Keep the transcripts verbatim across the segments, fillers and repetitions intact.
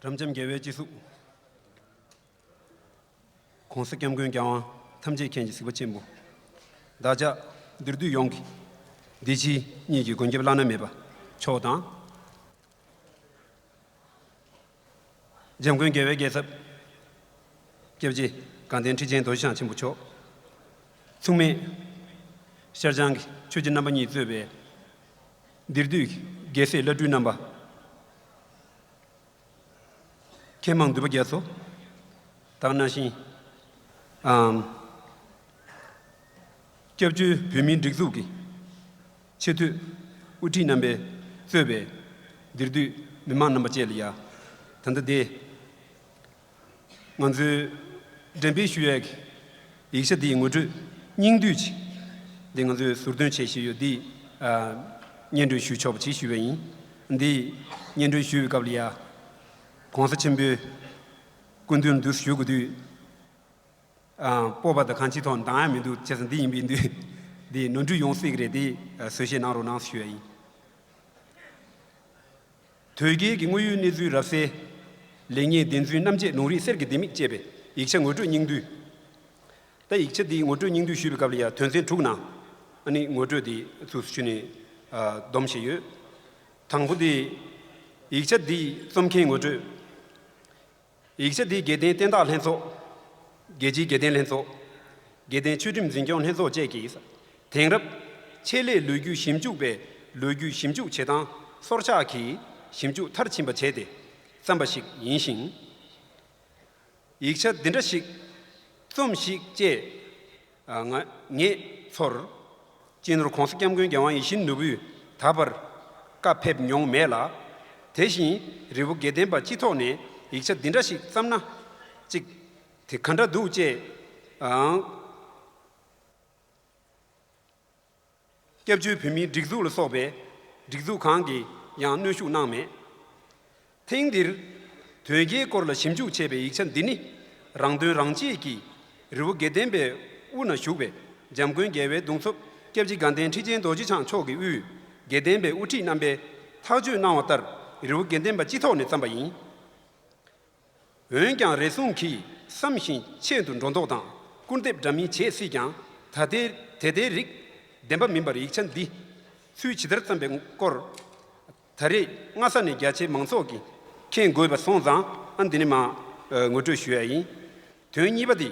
རབ་འབྱམས་རྒྱལ་བའི་སྤྱི་གཟུགས། ༸གོང་ས་༸སྐྱབས་མགོན་རྒྱལ་དབང་ཐམས་ཅད་མཁྱེན་ཅིང་གཟིགས་པ་ཆེན་པོ། བདག་ཅག་འདིར་འདུས་ཡོངས་ཀྱི་འདི་ཕྱི་གཉིས་ཀྱི་མགོན་སྐྱབས་བླ་ན་མེད་པ་མཆོག་དང་། འཇམ་མགོན་རྒྱལ་བའི་རྒྱལ་ཚབ། སྐྱབས་རྗེ་དགའ་ལྡན་ཁྲི་ཆེན་རྡོ་རྗེ་འཆང་ཆེན་པོ་མཆོག། མཚུངས་མེད་ཤར་བྱང་གི་ཆོས་རྗེ་རྣམ་པ་གཉིས་གཙོས་པའི་འདིར་འདུས་ཀྱི་རྒྱལ་སྲས་བླ་སྤྲུལ་རྣམ་པ། མཁས་མང་འདུས་པ་རྒྱ་མཚོ། དེ་ནང་བཞིན། ཨམ། སྐྱབས་བཅོལ་བོད་མིའི་སྒྲིག་འཛུགས་ཀྱི་ཆེས་མཐོའི་དབུ་ཁྲིད་རྣམ་པས་གཙོས་པའི་འདིར་འདུས་མི་མང་རྣམ་པ་བཅས་ལ་ཡ། ད་ལྟ་འདི་ང་ཚོས་འགྲེམས་སྤེལ་ཞུ་ཡས་ཀྱི་ཡིག་ཆ་འདིའི་ངོ་སྤྲོད་སྙིང་བསྡུས་ཅིག་འདི་ང་ཚོས་ཟུར་འདོན་བྱེད་བཞིན་ཡོད། འདི་ཨ་སྙན་སྒྲོན་ཞུ་ཆོག་པ་ཅིག་ཞུས་པ་ཡིན། འདི་སྙན་སྒྲོན་ཞུ་བའི་སྐབས་ལ་ཡ། ༸གོང་ས་ཆེན་པོའི་སྐུ་མདུན་འདུག་ཞུ་དགོས་དུས། ཨ་སྤོབས་པ་དང་གང་ཅིའི་ཐོག་འདང་ཡ་མི་འདུག་བྱས་ཙང་འདི་ཡིན་པའི་དུས། འདི་ནོར་འཁྲུལ་ཡོང་སྲིད་ཀྱི་རེད། འདི་ཨ་བཟོད་བཤད་གནང་རོགས་གནང་ཞུ་ཡ་ཡིན། དོལ་རྒྱལ་གྱི་དངོས་ཡོད་གནས་ཚུལ་རབ་གསལ། ལེགས་ཉེས་བདེན་རྫུན་རྣམ་འབྱེད་ལུང་རིགས་གསེར་གྱི་ལྡེ་མིག་ཅེས་པའི་ཡིག་ཆ་ངོ་སྤྲོད་སྙིང་བསྡུས། ད་ཡིག་ཆ་འདིའི་ངོ་སྤྲོད་སྙིང་བསྡུས་ཞུས་པའི་སྐབས་ལ་ཡ་དོན་ཚན་དྲུག་ནང་ཨ་ནི་ངོ་སྤྲོད་འདི་ཚུགས་སུ་ཞུས་ནས་ཨ་སྡོམ་བྱས་ཡོད། དང་པོ་འདི་ཡིག་ཆ་འདིའི་རྩོམ་མཁན་ངོ་སྤྲོད། ཡིག་ཆ་འདི་དགེ་ལྡན་བསྟན་བདག་ལྷན་ཚོགས། རྒྱལ་སྤྱིའི་དགེ་ལྡན་ལྷན་ཚོགས། དགེ་ལྡན་ཆོས་ཁྲིམས་འཛིན་སྐྱོང་ལྷན་ཚོགས་བཅས་ཀྱིས་དེང་རབས་ཆེད་ལས་ལོ་རྒྱུས་ཞིབ་འཇུག་པའི་ལོ་རྒྱུས་ཞིབ་འཇུག་བྱེད་སྟངས་སོར་ཆགས་ཀྱིས་ཞིབ་འཇུག་མཐར་ཕྱིན་པ་བྱས་ཏེ་བརྩམས་པ་ཞིག་ཡིན་ཞིང་། ཡིག་ཆ་འདི་འདྲ་ཞིག་རྩོམས་ཤིག་ཅེས་ཨ་ང་ངས་ཚོར། སྤྱི་ནོར་༸གོང་ས་༸སྐྱབས་མགོན་རྒྱལ་དབང་ཡིད་བཞིན་ནོར་བུས་ད་བར་བཀའ་ཕེབས་མྱོང་མེད་ལ། དེ་བཞིན་རི་བོ་དགེ་ལྡན་པ་སྤྱི་ཐོག་ནས་ཡིག་ཆ་འདི་འདྲ་ཞིག་བརྩམས་ན་ཅིག་དེ་ག་འདྲ་འདུག་ཅེས་ཨང་། སྐྱབས་བཅོལ་བོད་མིའི་སྒྲིག་འཛུགས་ལ་སོགས་པའི་སྒྲིག་འཛུགས་གང་གིས་ཡང་གནོན་ཤུགས་གནང་མེད། ཐེངས་འདིར་དོལ་རྒྱལ་སྐོར་ལ་ཞིབ་འཇུག་བྱས་པའི་ཡིག་ཆ་འདི་ནི་རང་དོན་རང་གཅེས་ཀྱིས་རི་བོ་དགེ་ལྡན་པའི་དབུ་ན་བཞུགས་པའི་འཇམ་མགོན་རྒྱལ་བའི་གདུང་འཚོབ་སྐྱབས་རྗེ་དགའ་ལྡན་ཁྲི་ཆེན་རྡོ་རྗེ་འཆང་མཆོག་གི་དབུས་དགེ་ལྡན་པའི་དབུ་ཁྲིད་རྣམ་པས་ཐག་གཅོད་གནང་བ་ལྟར་རི་བོ་དགེ་ལྡན་པ་སྤྱི་ཐོག་ནས་བརྩམས་པ་ཡིན། འོན་ཀྱང་རེ་ཟུང་གིས་བསམ་བཞིན་ཆེད་དུ་སྒྲོ་འདོགས་དང་སྐུར་འདེབས་འདྲ་མིན་བྱེད་སྲིད་ཀྱང་། ད་ལྟའི་དེ་ལྟའི་རིགས་བདེན་པ་མིན་པར་ཡིག་ཆ་འདི་ཚུལ་ཇི་ལྟར་བརྩམས་པའི་སྐོར་ད་རེས་སྔ་ས་ནས་རྒྱ་ཆེའི་མང་ཚོགས་ཀྱིས་མཁྱེན་དགོས་པ་སོང་ཙང་། ཨ་འདི་ནས་མར་ངོ་སྤྲོད་ཞུ་ཡ་ཡིན། དོན་གཉིས་པ་འདི།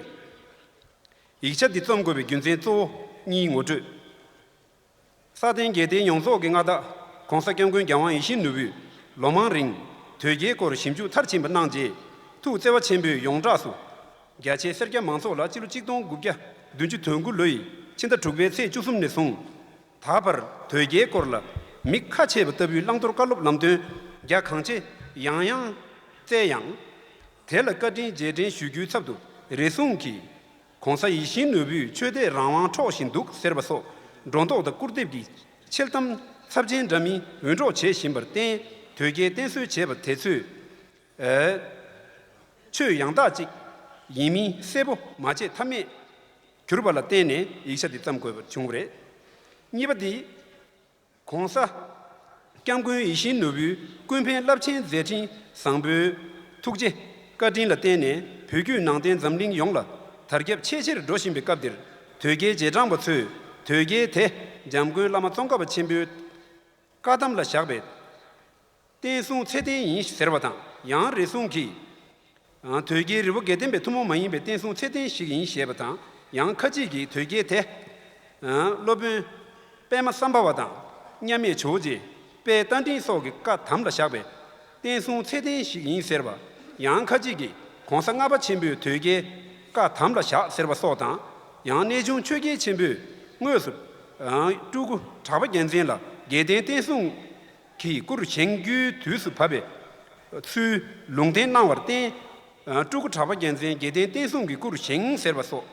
ཡིག་ཆ་འདི་རྩོམ་དགོས་པའི་རྒྱུ་མཚན་གཙོ་བོ་གཉིས་ངོ་སྤྲོད། ས་སྟེང་རྒྱལ་བསྟན་ཡོངས་རྫོགས་ཀྱི་མངའ་བདག་༸གོང་ས་༸སྐྱབས་མགོན་རྒྱལ་དབང་ཡིད་བཞིན་ནོར་བུས་ལོ་མང་རིང་དོལ་རྒྱལ་སྐོར་ཞིབ་འཇུག་མཐར་ཕྱིན་པ་གནང་རྗེས། ཐུགས་བརྩེ་བ་ཆེན་པོས་ཡོངས་གྲགས་སུ་རྒྱ་ཆེའི་སེར་སྐྱ་མང་ཚོགས་ལ་སྤྱི་ལོ་གཅིག་སྟོང་དགུ་བརྒྱ་བདུན་ཅུ་དོན་དགུ་ལོ་ཡི་ཕྱི་ཟླ་དྲུག་པའི་ཚེས་བཅུ་གསུམ་ནས་བཟུང་ད་བར་དོལ་རྒྱལ་སྐོར་ལ་མི་ཁ་ཕྱེས་པ་ལྟ་བུའི་བླང་དོར་བཀའ་སློབ་ལམ་སྟོན་རྒྱ་གང་ཆེ་ཡང་ཡང་བསྩལ་ཡང་། དེ་ལ་བཀའ་དྲིན་རྗེས་དྲན་ཞུ་རྒྱུའི་ཚབ་ཏུ་རེ་ཟུང་གིས་༸གོང་ས་ཡིད་བཞིན་ནོར་བུས་ཆོས་དད་རང་དབང་འཕྲོག་བཞིན་འདུག་ཟེར་བ་སོགས་སྒྲོ་འདོགས་དང་སྐུར་འདེབས་ཀྱི་འཆལ་གཏམ་ཚབས་ཆེན་འདྲ་མིན་འུད་སྒྲོག་བྱེད་བཞིན་པར་བརྟེན། དོལ་རྒྱལ་བསྟེན་གསོལ་བྱས་པ་དེ་ཚོས་ཨེ་ཆོས་ཡང་དག་ཅིག་ཡིན་མིན་གསལ་པོ་མ་བྱས་ཐབས་མེད་གྱུར་པ་ལ་བརྟེན་ནས་ཡིག་ཆ་འདི་བརྩམས་དགོས་པ་བྱུང་བ་རེད། གཉིས་པ་འདི། ༸གོང་ས་༸སྐྱབས་མགོན་ཡིད་བཞིན་ནོར་བུའི་ཀུན་ཕན་རླབས་ཆེན་མཛད་འཕྲིན་བཟང་པོའི་ཐུགས་རྗེ་བཀའ་དྲིན་ལ་བརྟེན་ནས་བོད་བརྒྱུད་ནང་བསྟན་འཛམ་གླིང་ཡོངས་ལ་དར་ཁྱབ་ཆེས་ཆེར་འགྲོ་བཞིན་པའི་སྐབས་འདིར། དོལ་རྒྱལ་རྗེས་འབྲང་པ་ཚོས་དོལ་རྒྱལ་དེ་འཇམ་མགོན་བླ་མ་ཙོང་ཁ་པ་ཆེན་པོའི་བཀའ་གདམས་ལ་བཞག་པའི་བསྟན་སྲུང་ཚད་ལྡན་ཡིན་ཟེར་བ་དང་། ཡང་རེ་ཟུང་གིས་དོལ་རྒྱལ་རི་བོ་དགེ་ལྡན་པའི་ཐུན་མོང་མ་ཡིན་པའི་བསྟན་སྲུང་ཚད་ལྡན་ཞིག་ཡིན་ཞེས་པ་དང་། ཡང་ཁ་ཅིག་གིས་དོལ་རྒྱལ་དེ་སློབ་དཔོན་པདྨ་སམ་བྷ་བ་དང་མཉམ་མེད་ཇོ་བོ་རྗེ་དཔལ་རྟ་མགྲིན་སོགས་ཀྱི་བཀའ་གདམས་ལ་བཞག་པའི་བསྟན་སྲུང་ཚད་ལྡན་ཞིག་ཡིན་ཟེར་བ། ཡང་ཁ་ཅིག་གིས་༸གོང་ས་ལྔ་པ་ཆེན་པོས་དོལ་རྒྱལ་བཀའ་གདམས་ལ་བཞག་ཟེར་བ་སོགས་དང་། ཡང་གནས་ཆུང་ཆོས་རྒྱལ་ཆེན་པོས་དངོས་སུ་སྤྲུལ་སྐུ་གྲགས་པ་རྒྱལ་མཚན་ལ་དགེ་ལྡན་བསྟན་སྲུང་གི་སྐུར་བཞེངས་རྒྱུའི་དུས་སུ་བབས་པའི་ཚུལ་ལུང་བསྟན་གནང་བར་བརྟེན། སྤྲུལ་སྐུ་གྲགས་པ་རྒྱལ་མཚན་དགེ་ལྡན་བསྟན་སྲུང་གི་སྐུར་བཞེངས་ཟེར་བ་སོགས་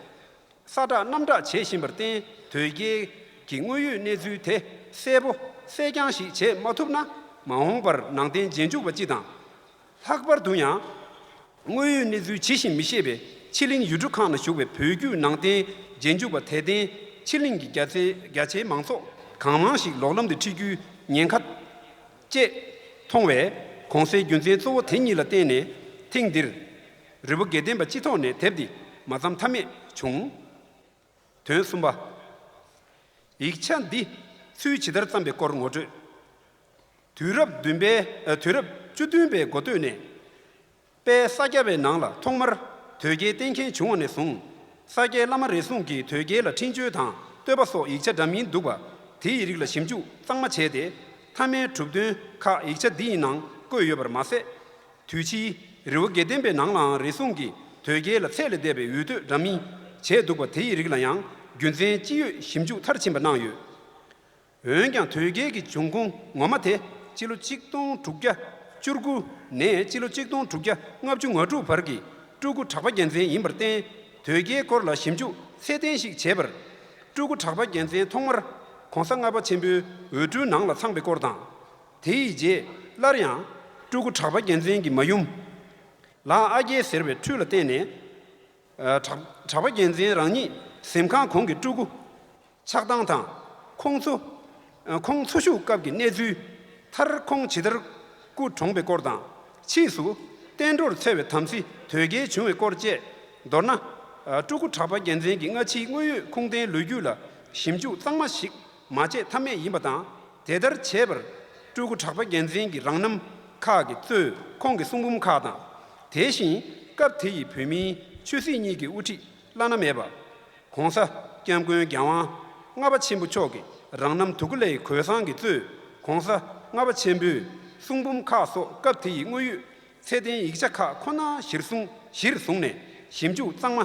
ས་བསྒྲགས་གནམ་བསྒྲགས་བྱེད་བཞིན་པར་བརྟེན། དོལ་རྒྱལ་གྱི་དངོས་ཡོད་གནས་ཚུལ་དེ་གསལ་པོ་གསལ་རྐྱང་ཞིག་བྱེད་མ་ཐུབ་ན། མ་འོངས་པར་ནང་བསྟན་རྗེས་འཇུག་པ་སྤྱི་དང་། ལྷག་པར་དུ་ཡང་། དངོས་ཡོད་གནས་ཚུལ་ཇི་བཞིན་མི་ཤེས་པའི་ཕྱི་གླིང་ཡུལ་གྲུ་ཁག་ན་བཞུགས་པའི་བོད་བརྒྱུད་ནང་བསྟན་རྗེས་འཇུག་པ་དད་ལྡན་ཕྱི་གླིང་གི་རྒྱ་ཆེ་རྒྱ་ཆེའི་མང་ཚོགས་གང་མང་ཞིག་ལོག་ལམ་དུ་ཁྲིད་རྒྱུའི་ཉེན་ཁ་བཅས་མཐོང་བས། གོང་གསལ་རྒྱུ་མཚན་གཙོ་བོ་དེ་གཉིས་ལ་བརྟེན་ནས་ཐེངས་འདིར་རི་བོ་དགེ་ལྡན་པ་སྤྱི་ཐོག་ནས་དེབ་འདི་མ་བརྩམས་ཐབས་མེད་བྱུང་། དོན་གསུམ་པ། ཡིག་ཆ་འདི་ཚུལ་ཇི་ལྟར་བརྩམས་པའི་སྐོར་ངོ་སྤྲོད། དུས་རབས་བདུན་པའི་ཨ། དུས་རབས་བཅུ་བདུན་པའི་འགོ་སྟོད་ནས། དཔལ་ས་སྐྱ་པའི་ནང་ལ་ཐོག་མར་དོལ་རྒྱལ་བསྟེན་མཁན་བྱུང་བ་ནས་བཟུང་། ས་སྐྱའི་བླ་མ་རེ་ཟུང་གིས་དོལ་རྒྱལ་ལ་འཕྲིན་བཅོལ་དང་བསྟོད་པ་སོགས་ཡིག་ཆ་འདྲ་མིན་འདུག་པ། དེ་ཡི་རིགས་ལ་ཞིབ་འཇུག་གཙང་མ་བྱས་ཏེ། མཐའ་མའི་གྲུབ་དོན་ཁག་ཡིག་ཆ་འདི་ཡི་ནང་བཀོད་ཡོད་པར་མ་ཟད། དུས་ཕྱིས་རི་བོ་དགེ་ལྡན་པའི་ནང་ལའང་རེ་ཟུང་གིས་དོལ་རྒྱལ་ལ་ཚད་ལས་འདས་པའི་འུད་བསྟོད་འདྲ་མིན་བྱས་འདུག་པ། དེ་ཡི་རིགས་ལ་ཡང་རྒྱུ་མཚན་ཅི་ཡོད་ཞིབ་འཇུག་མཐར་ཕྱིན་པ་གནང་ཡོད། འོན་ཀྱང་དོལ་རྒྱལ་གྱི་འབྱུང་ཁུངས་ངོ་མ་དེ་སྤྱི་ལོ་གཅིག་སྟོང་དྲུག་བརྒྱ་བཅུ་དགུ་ནས་སྤྱི་ལོ་གཅིག་སྟོང་དྲུག་བརྒྱ་ལྔ་བཅུ་ང་དྲུག་བར་གྱི་སྤྲུལ་སྐུ་གྲགས་པ་རྒྱལ་མཚན་ཡིན་པར་བརྟེན། དོལ་རྒྱལ་སྐོར་ལ་ཞིབ་འཇུག་ཚད་ལྡན་ཞིག་བྱས་པར། སྤྲུལ་སྐུ་གྲགས་པ་རྒྱལ་མཚན་ཐོག་མར་༸གོང་ས་ལྔ་པ་ཆེན་པོའི་འོས་སྤྲུལ་ནང་ལ་ཚང་བའི་སྐོར་དང་། དེ་ཡི་རྗེས་སླར་ཡང་སྤྲུལ་སྐུ་གྲགས་པ་རྒྱལ་མཚན་གྱི་མ་ཡུམ་ལ་ཨ་རྒྱལ་ཟེར་བའི་འཕྲུལ་ལ་བརྟེན་ནས། ཨ། གྲགས་གྲགས་པ་རྒྱལ་མཚན་རང་ཉིད་གཟིམ་ཁང་གོང་གི་སྤྲུལ་སྐུ་ཆགས་སྟངས་དང་། ཁོང་ཚོ་ཨ། ཁོང་འཚོ་བཞུགས་སྐབས་ཀྱི་གནས་ཚུལ། མཐར་ཁོང་ཇི་ལྟར་སྐུ་གྲོངས་པའི་སྐོར་དང་། ཕྱིས་སུ་བསྟན་འགྲོར་འཚེ་བའི་དམ་སྲི་དོལ་རྒྱལ་བྱུང་བའི་སྐོར་བཅས། མདོར་ན། ཨ། སྤྲུལ་སྐུ་གྲགས་པ་རྒྱལ་མཚན་གྱི་སྔ་ཕྱིའི་དངོས་ཡོད་ཁུངས་ལྡན་ལོ་རྒྱུས་ལ་ཞིབ་འཇུག་གཙང་མ་ཞིག་མ་བྱས་ཐབས་མེད་ཡིན་པ་དང་། དེ་ལྟར་བྱས་པར་སྤྲུལ་སྐུ་གྲགས་པ་རྒྱལ་མཚན་གྱི་རང་རྣམ་ཁག་གི་གཙོས་ཁོང་གི་གསུང་འབུམ་ཁག་དང་། དེ་བཞིན་སྐབས་དེ་ཡི་བོད་མིའི་ཆོས་སྲིད་གཉིས་ཀྱི་དབུ་ཁྲིད་བླ་ན་མེད་པ། ༸གོང་ས་༸སྐྱབས་མགོན་༸རྒྱལ་དབང་ལྔ་པ་ཆེན་པོ་མཆོག་གི་རང་རྣམ་དུ་ཀུ་ལེའི་གོས་བཟང་གིས་གཙོས་༸གོང་ས་ལྔ་པ་ཆེན་པོའི་གསུང་འབུམ་ཁག་སོགས་སྐབས་དེ་ཡི་དངོས་ཡོད་ཚད་ལྡན་ཡིག་ཆ་ཁག་ཁོ་ན་གཞིར་བཟུང་གཞིར་བཟུང་ནས་ཞིབ་འཇུག་གཙང་མ་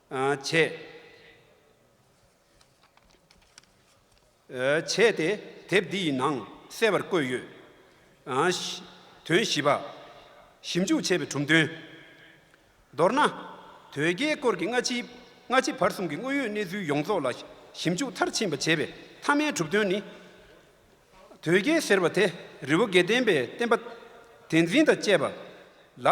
བྱས། བྱས་ཏེ་དེབ་འདི་ཡི་ནང་གསལ་བར་བཀོད་ཡོད། དོན་བཞི་པ། ཞིབ་འཇུག་བྱས་པའི་གྲུབ་དོན། མདོར་ན། དོལ་རྒྱལ་སྐོར་གྱི་སྔ་ཕྱི་སྔ་ཕྱི་བར་གསུམ་གྱི་དངོས་ཡོད་གནས་ཚུལ་ཡོངས་རྫོགས་ལ་ཞིབ་འཇུག་མཐར་ཕྱིན་པ་བྱས་པའི་མཐའ་མའི་གྲུབ་དོན་ནི། དོལ་རྒྱལ་ཟེར་བ་དེ་རི་བོ་དགེ་ལྡན་པའི་བསྟན་པ་དེ་འཛིན་དང་བཅས་པ་ལ་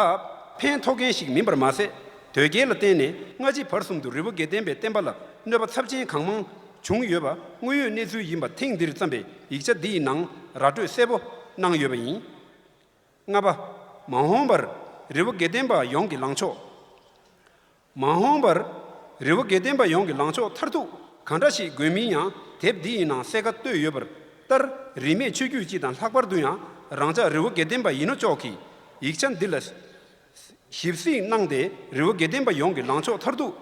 ཕན་ཐོགས་མཁན་ཞིག་མིན་པར་མ་ཟད། དོལ་རྒྱལ་ལ་བརྟེན་ནས་སྔ་ཕྱི་བར་གསུམ་དུ་རི་བོ་དགེ་ལྡན་པའི་བསྟན་པ་ལ་གནོད་པ་ཚབས་ཆེན་གང་མང་བྱུང་ཡོད་པ་དངོས་ཡོད་གནས་ཚུལ་ཡིན་པ་ཐེངས་འདིར་བརྩམས་པའི་ཡིག་ཆ་འདི་ཡི་ནང་ར་སྤྲོད་གསལ་པོ་གནང་ཡོད་པ་ཡིན། ལྔ་པ། མ་འོངས་པར་རི་བོ་དགེ་ལྡན་པ་ཡོངས་ཀྱི་ལངས་ཕྱོགས། མ་འོངས་པར་རི་བོ་དགེ་ལྡན་པ་ཡོངས་ཀྱི་ལངས་ཕྱོགས་མཐར་ཐུག་གང་འདྲ་ཞིག་དགོས་མིན་ཡང་དེབ་འདི་ཡི་ནང་གསལ་ཁ་བཏོད་ཡོད་པ་ལྟར། རིས་མེད་ཆོས་བརྒྱུད་སྤྱི་དང་ལྷག་པར་དུ་ཡང་རང་ཅག་རི་བོ་དགེ་ལྡན་པ་ཡིན་ནོ་ཅོག་གིས་ཡིག་ཆ་འདི་ལ་ཞིབ་གཟིགས་གནང་སྟེ། རི་བོ་དགེ་ལྡན་པ་ཡོངས་ཀྱི་ལངས་ཕྱོགས་མཐར་ཐུག་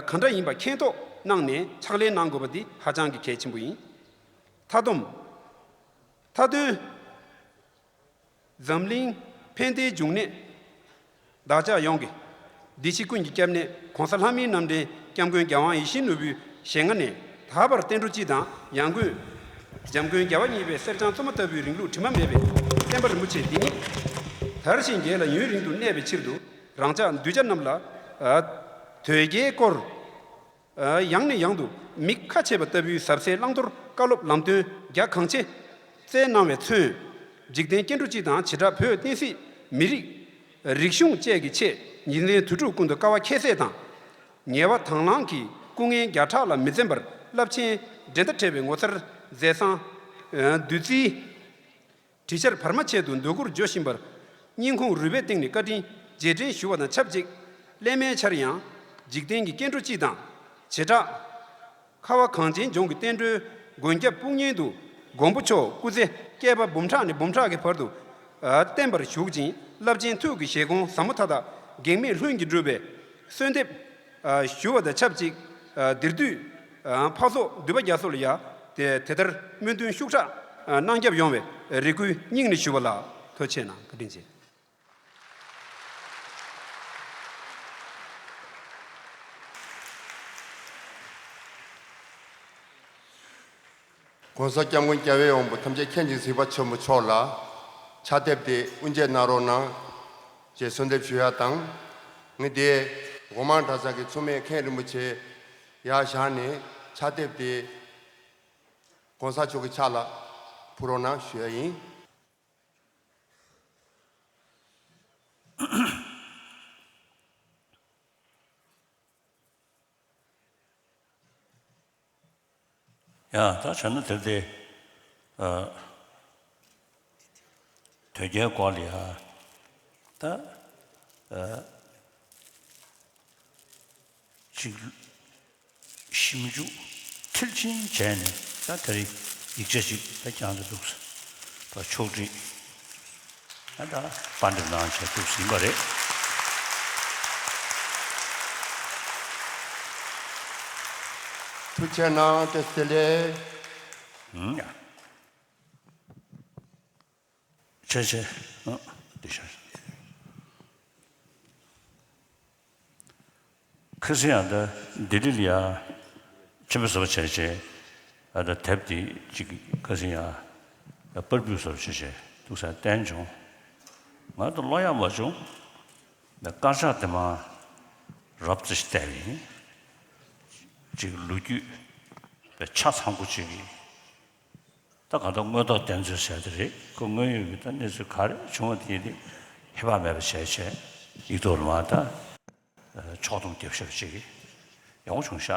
གང་འདྲ་ཡིན་པ་མཁྱེན་རྟོགས་གནང་ནས་ཕྱག་ལས་གནང་དགོས་པ་འདི་ཧ་ཅང་གི་གལ་ཆེན་པོ་ཡིན། མཐའ་སྡོམ། མཐའ་དོན། འཛམ་གླིང་ཕན་བདེའི་འབྱུང་གནས། བདག་ཅག་ཡོངས་ཀྱི་བདེ་སྐྱིད་ཀུན་གྱི་སྐྱབས་གནས་༸གོང་ས་ལྷ་མིའི་རྣམ་འདྲེན་༸སྐྱབས་མགོན་༸རྒྱལ་དབང་ཡིད་བཞིན་ནོར་བུའི་ཞལ་སྔ་ནས། ད་བར་བསྟན་འགྲོ་སྤྱི་དང་ཡང་སྒོས་༸སྐྱབས་མགོན་རྒྱལ་བ་གཉིས་པའི་གསེར་སྦྱངས་བཙོ་མ་ལྟ་བུའི་རིང་ལུགས་དྲི་མ་མེད་པའི་བསྟན་པ་རིན་པོ་ཆེ་འདི་ཉིད་དར་ཞིང་རྒྱས་ལ་ཡུན་རིང་དུ་གནས་པའི་ཕྱིར་དུ། རང་ཅག་གདུལ་བྱ་རྣམས་ལ་དོལ་རྒྱལ་སྐོར། ཡང་ནས་ཡང་དུ་མིག་ཁ་ཕྱེས་པ་ལྟ་བུའི་ཟབ་གསལ་བླང་དོར་བཀའ་སློབ་ལམ་སྟོན་རྒྱ་གང་ཆེ་སྩལ་གནང་བས་མཚོན། འཇིག་རྟེན་སྐྱེ་འགྲོ་སྤྱི་དང་བྱེ་བྲག་བོད་བསྟན་སྲིད་མི་རིགས། རིག་གཞུང་བཅས་ཀྱི་ཆེད་ཉིན་མཚན་དུས་དྲུག་ཀུན་ཏུ་དཀའ་བ་ཁྱད་བསད་དང་། ཉེ་བ་དང་བླངས་ཀྱིས་སྐུ་ངལ་བརྒྱ་ཕྲག་ལ་མི་འཛེམ་པར་རླབས་ཆེན་འགྲན་ཟླ་བྲལ་བའི་ངོ་མཚར་མཛད་བཟང་། བདུད་རྩིའི། གྲི་ཆར་བར་མ་ཆད་དུ་འདོད་དགུར་འཇོ་བཞིན་པར་སྙིང་ཁུང་རུས་པའི་གཏིང་ནས་བཀའ་དྲིན་རྗེས་དྲན་ཞུ་བ་དང་ཆབས་ཅིག་སླད་མའི་ཆར་ཡང་འཇིག་རྟེན་གྱི་སྐྱེ་འགྲོ་སྤྱི་དང་བྱེ་བྲག་ཁ་བ་གངས་ཅན་ལྗོངས་ཀྱི་བསྟན་འགྲོའི་མགོན་སྐྱབས་དཔུང་གཉེན་དུ་མགོན་པོ་མཆོག་སྐུ་ཚེ་བསྐལ་པ་འབུམ་ཕྲག་ནས་འབུམ་ཕྲག་གི་བར་དུ་བརྟན་པར་བཞུགས་ཅིང་རླབས་ཆེན་ཐུགས་ཀྱི་བཞེད་དགོངས་ཟབ་མོ་མཐའ་དག་གེགས་མེད་ལྷུན་གྱིས་འགྲུབ་པའི་གསོལ་འདེབས་ཞུ་བ་དང་ཆབས་ཅིག་འདིར་འདུས་འཕགས་ཚོགས་འདུས་པ་རྒྱ་མཚོ་ལ་ཡང་དེ་དེ་ལྟར་སྨོན་འདུན་ཤུགས་དྲག་གནང་སྐྱབས་ཡོང་བའི་རེ་སྐུལ་སྙིང་ནས་ཞུ་བ་ལགས། ཐུགས་རྗེ་ཆེ་གནང་། བཀའ་དྲིན་ཆེ། ༸གོང་ས་༸སྐྱབས་མགོན་རྒྱལ་བའི་དབང་པོ་ཐམས་ཅད་མཁྱེན་ཅིང་གཟིགས་པ་ཆེན་པོ་མཆོག་ལ་ཕྱག་དེབ་དེ་དབུ་འབྱེད་གནང་རོགས་གནང་ཞེས་གསོལ་འདེབས་ཞུ་ཡ་དང་། ངས་དེ་འོག་མ་གྲྭ་ཚང་གི་མཚུངས་མེད་མཁན་རིན་པོ་ཆེ་ཡར་བཞེངས་ནས་ཕྱག་དེབ་དེ་༸གོང་ས་མཆོག་གི་ཕྱག་ལ་ཕུལ་རོགས་གནང་ཞུ་ཡ་ཡིན། ཡ། ད་བྱས་ན་དེ་དེ། ཨ། དོལ་རྒྱལ་སྐོར་ལ་ཡ་ད་ཨ་ཅིག་ཞིབ་འཇུག་མཐིལ་ཕྱིན་བྱས་ནས་ད་དེ་རིང་ཡིག་ཆ་ཅིག་ད་བསྐྱངས་ཏེ་འདུག་ཟེར་བ་ཕྱོགས་སྒྲིག་ད་ད་པར་འདེབས་གནང་བྱས་འདུག་ཟིན་པ་རེད། ཐུགས་རྗེ་གནང་། བཀྲ་ཤིས་བདེ་ལེགས། ཨུམ་ཡ། ཆེ་ཆེ། ཨ། འདི་ཤར། ཁ་སང་ཡང་ད་ལྡི་ལི་ལ་ཡ་ཆེན་པོ་བཟོ་བྱས་བྱས། ཨ་ད་དེབ་དེ་གཅིག་ཁ་སང་ཡང་པར་ཕུད་བཟོ་བྱས་བྱས་འདུག་ས་བསྟན་བྱུང་། ང་ད་ཀློག་ཡག་མ་བྱུང་། ད་དཀར་ཆག་དེ་མ་རབ་ཙམ་ཞིག་བལྟས་པ་ཡིན། གཅིག་ལོ་རྒྱུས་ཆ་ཚང་པོ་གཅིག་གིས། ད་ག་ད་དངོས་ཐོག་བདེན་འཚོལ་ཟེར་དེ་རེད། ཁོ་དངོས་ཡོད་ཀྱི་ད་གནས་ཚུལ་ག་རེ་བྱུང་བ་དེ་ཡིན་དུས་ཧེ་བག་མེད་པ་བྱས་བྱས་ཡིག་ཐོག་ལ་མར་ད་ཕྱོགས་བསྡོམས་རྒྱབ་ཤོག་ཅིག་ཡག་པོ་བྱུང་ཤག་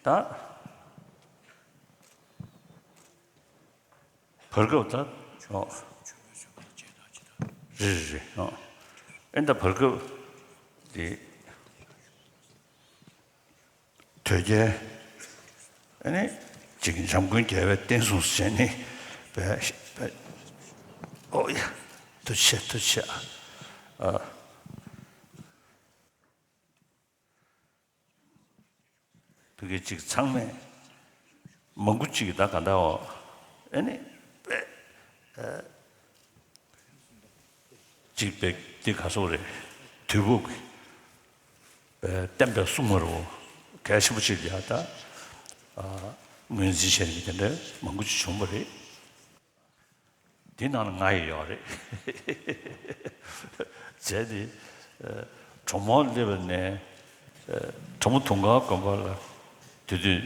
ད་བར་སྐབས་ད་ཨོ་རེད་རེད་རེད་ཨོ་ཨེ་ད་བར་སྐབས་དེ། དོལ་རྒྱལ། ཨ་ནི། ཅིག་འཇམ་མགོན་རྒྱལ་བའི་བསྟན་སྲུང་ཟེར་ནི། བས་བས། ཨོ་ཡ། ཐུགས་རྗེ་ཆེ་ཐུགས་རྗེ་ཆེ། ཨ། ཕ་གི་ཅིག་ཚང་མས། མང་པོ་ཅིག་ད་ག་འདྲ་འོ། ཨ་ནི། བས། ཨ། གཅིག་པའི་འདི་ག་སོག་རེད། དུས་བབ་ཀྱི་བསྟན་པའི་སྲུང་མ་རུ་གལ་ཆེན་པོ་ཅིག་ཡ་ད་ངོས་འཛིན་བྱས་ནས་དེ་འདྲ་མང་པོ་ཅིག་བྱུང་བ་རེད། དེ་ནང་ལ་ང་ཡི་ཡོད་རེད། བྱས་ཏེ་གྲོགས་མོ་སླེབས་པ་ནས། ཁྲོ་མོ་དུང་དཀར་དགོན་པ་ལ་དེ་དུས་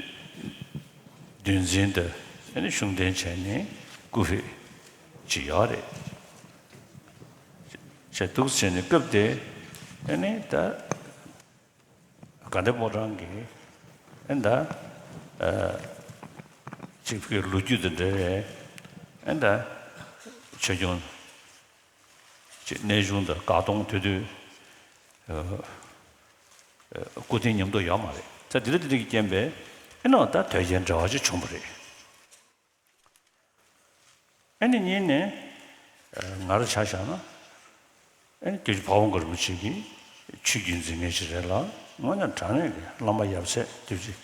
འདུལ་འཛིན་དང་ཨ་ནི་ཤུགས་ལྡན་བྱས་ནས་སྐུ་ཕེབས་ཅི་ཡོད་རེད། བྱས་འདུག་བྱས་ནས་སྐབས་དེ་ཨ་ནི་ད་དགའ་ལྡན་ཕོ་བྲང་གི་ཨ་ནི་ད་ཅིག་གི་ལོ་རྒྱུས་དེ་འདྲ་རེད། ཨ་ནི་ད་ཆོས་སྐྱོང་། ཅེས་གནས་ཆུང་དང་དགའ་གདོང་དེ་དུས་སྐུ་རྟེན་མཉམ་དུ་ཡོད་མ་རེད། ད་དེ་འདྲ་དེ་འདྲ་གི་རྐྱེན་པས་ཨེ་ནོ་ད་དོལ་རྒྱལ་འབྲེལ་བ་ཅིག་བྱུང་བ་རེད། ཨེ་ནི་གཉིས་ནས་ང་རང་ཆ་བཞག་ན་ཨེ་ནི་སྐྱབས་རྗེ་ཕ་བོང་ཁ་རིན་པོ་ཆེ་གི་ཆོས་བརྒྱུད་འཛིན་མཁན་ཞིག་རེད་ལ། དངོས་གནས་དྲང་གནས་ཀྱི་བླ་མ་ཡབ་སྲས་སྐྱབས་རྗེ་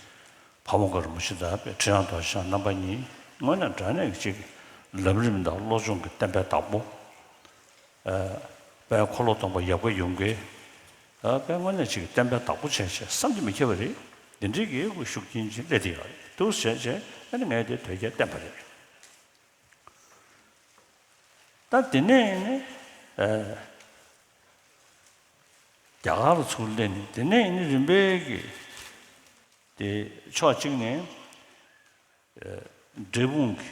ཕ་བོང་ཁ་རིན་པོ་ཆེ་དང་ཁྲི་བྱང་རྡོ་རྗེ་འཆང་རྣམ་པ་གཉིས་དངོས་གནས་དྲང་གནས་ཀྱི་ཅིག་ལམ་རིམ་དང་བློ་སྦྱོང་གི་བསྟན་པའི་བདག་པོ། ཨ། དཔལ་འཁོར་ལོ་སྟོང་པ་ཡབ་བཀའ་ཡུམ་བཀའི། ཨ། དཔལ་དངོས་གནས་ཅིག་བསྟན་པའི་བདག་པོ་བྱས་བྱས་བསམ་གྱིས་མི་ཁྱབ་པ་རེད། འདི་འདྲའི་གི་ཤུགས་རྐྱེན་ཅིག་སླེབས་བསྡད་ཡོད་རེད། འདུག་བྱས་བྱས་ཨ་ནི་ངས་དེ་དོལ་རྒྱལ་བསྟེན་པ་རེད། ད་དེ་ནས་ནི། ཨ། རྒྱ་གར་ལ་ཚུར་སླེབས་ནས་དེ་ནས་ནི་རིམ་པས་ཀྱི་དེ་ཕྱོགས་གཅིག་ནས། འབྲས་སྤུངས་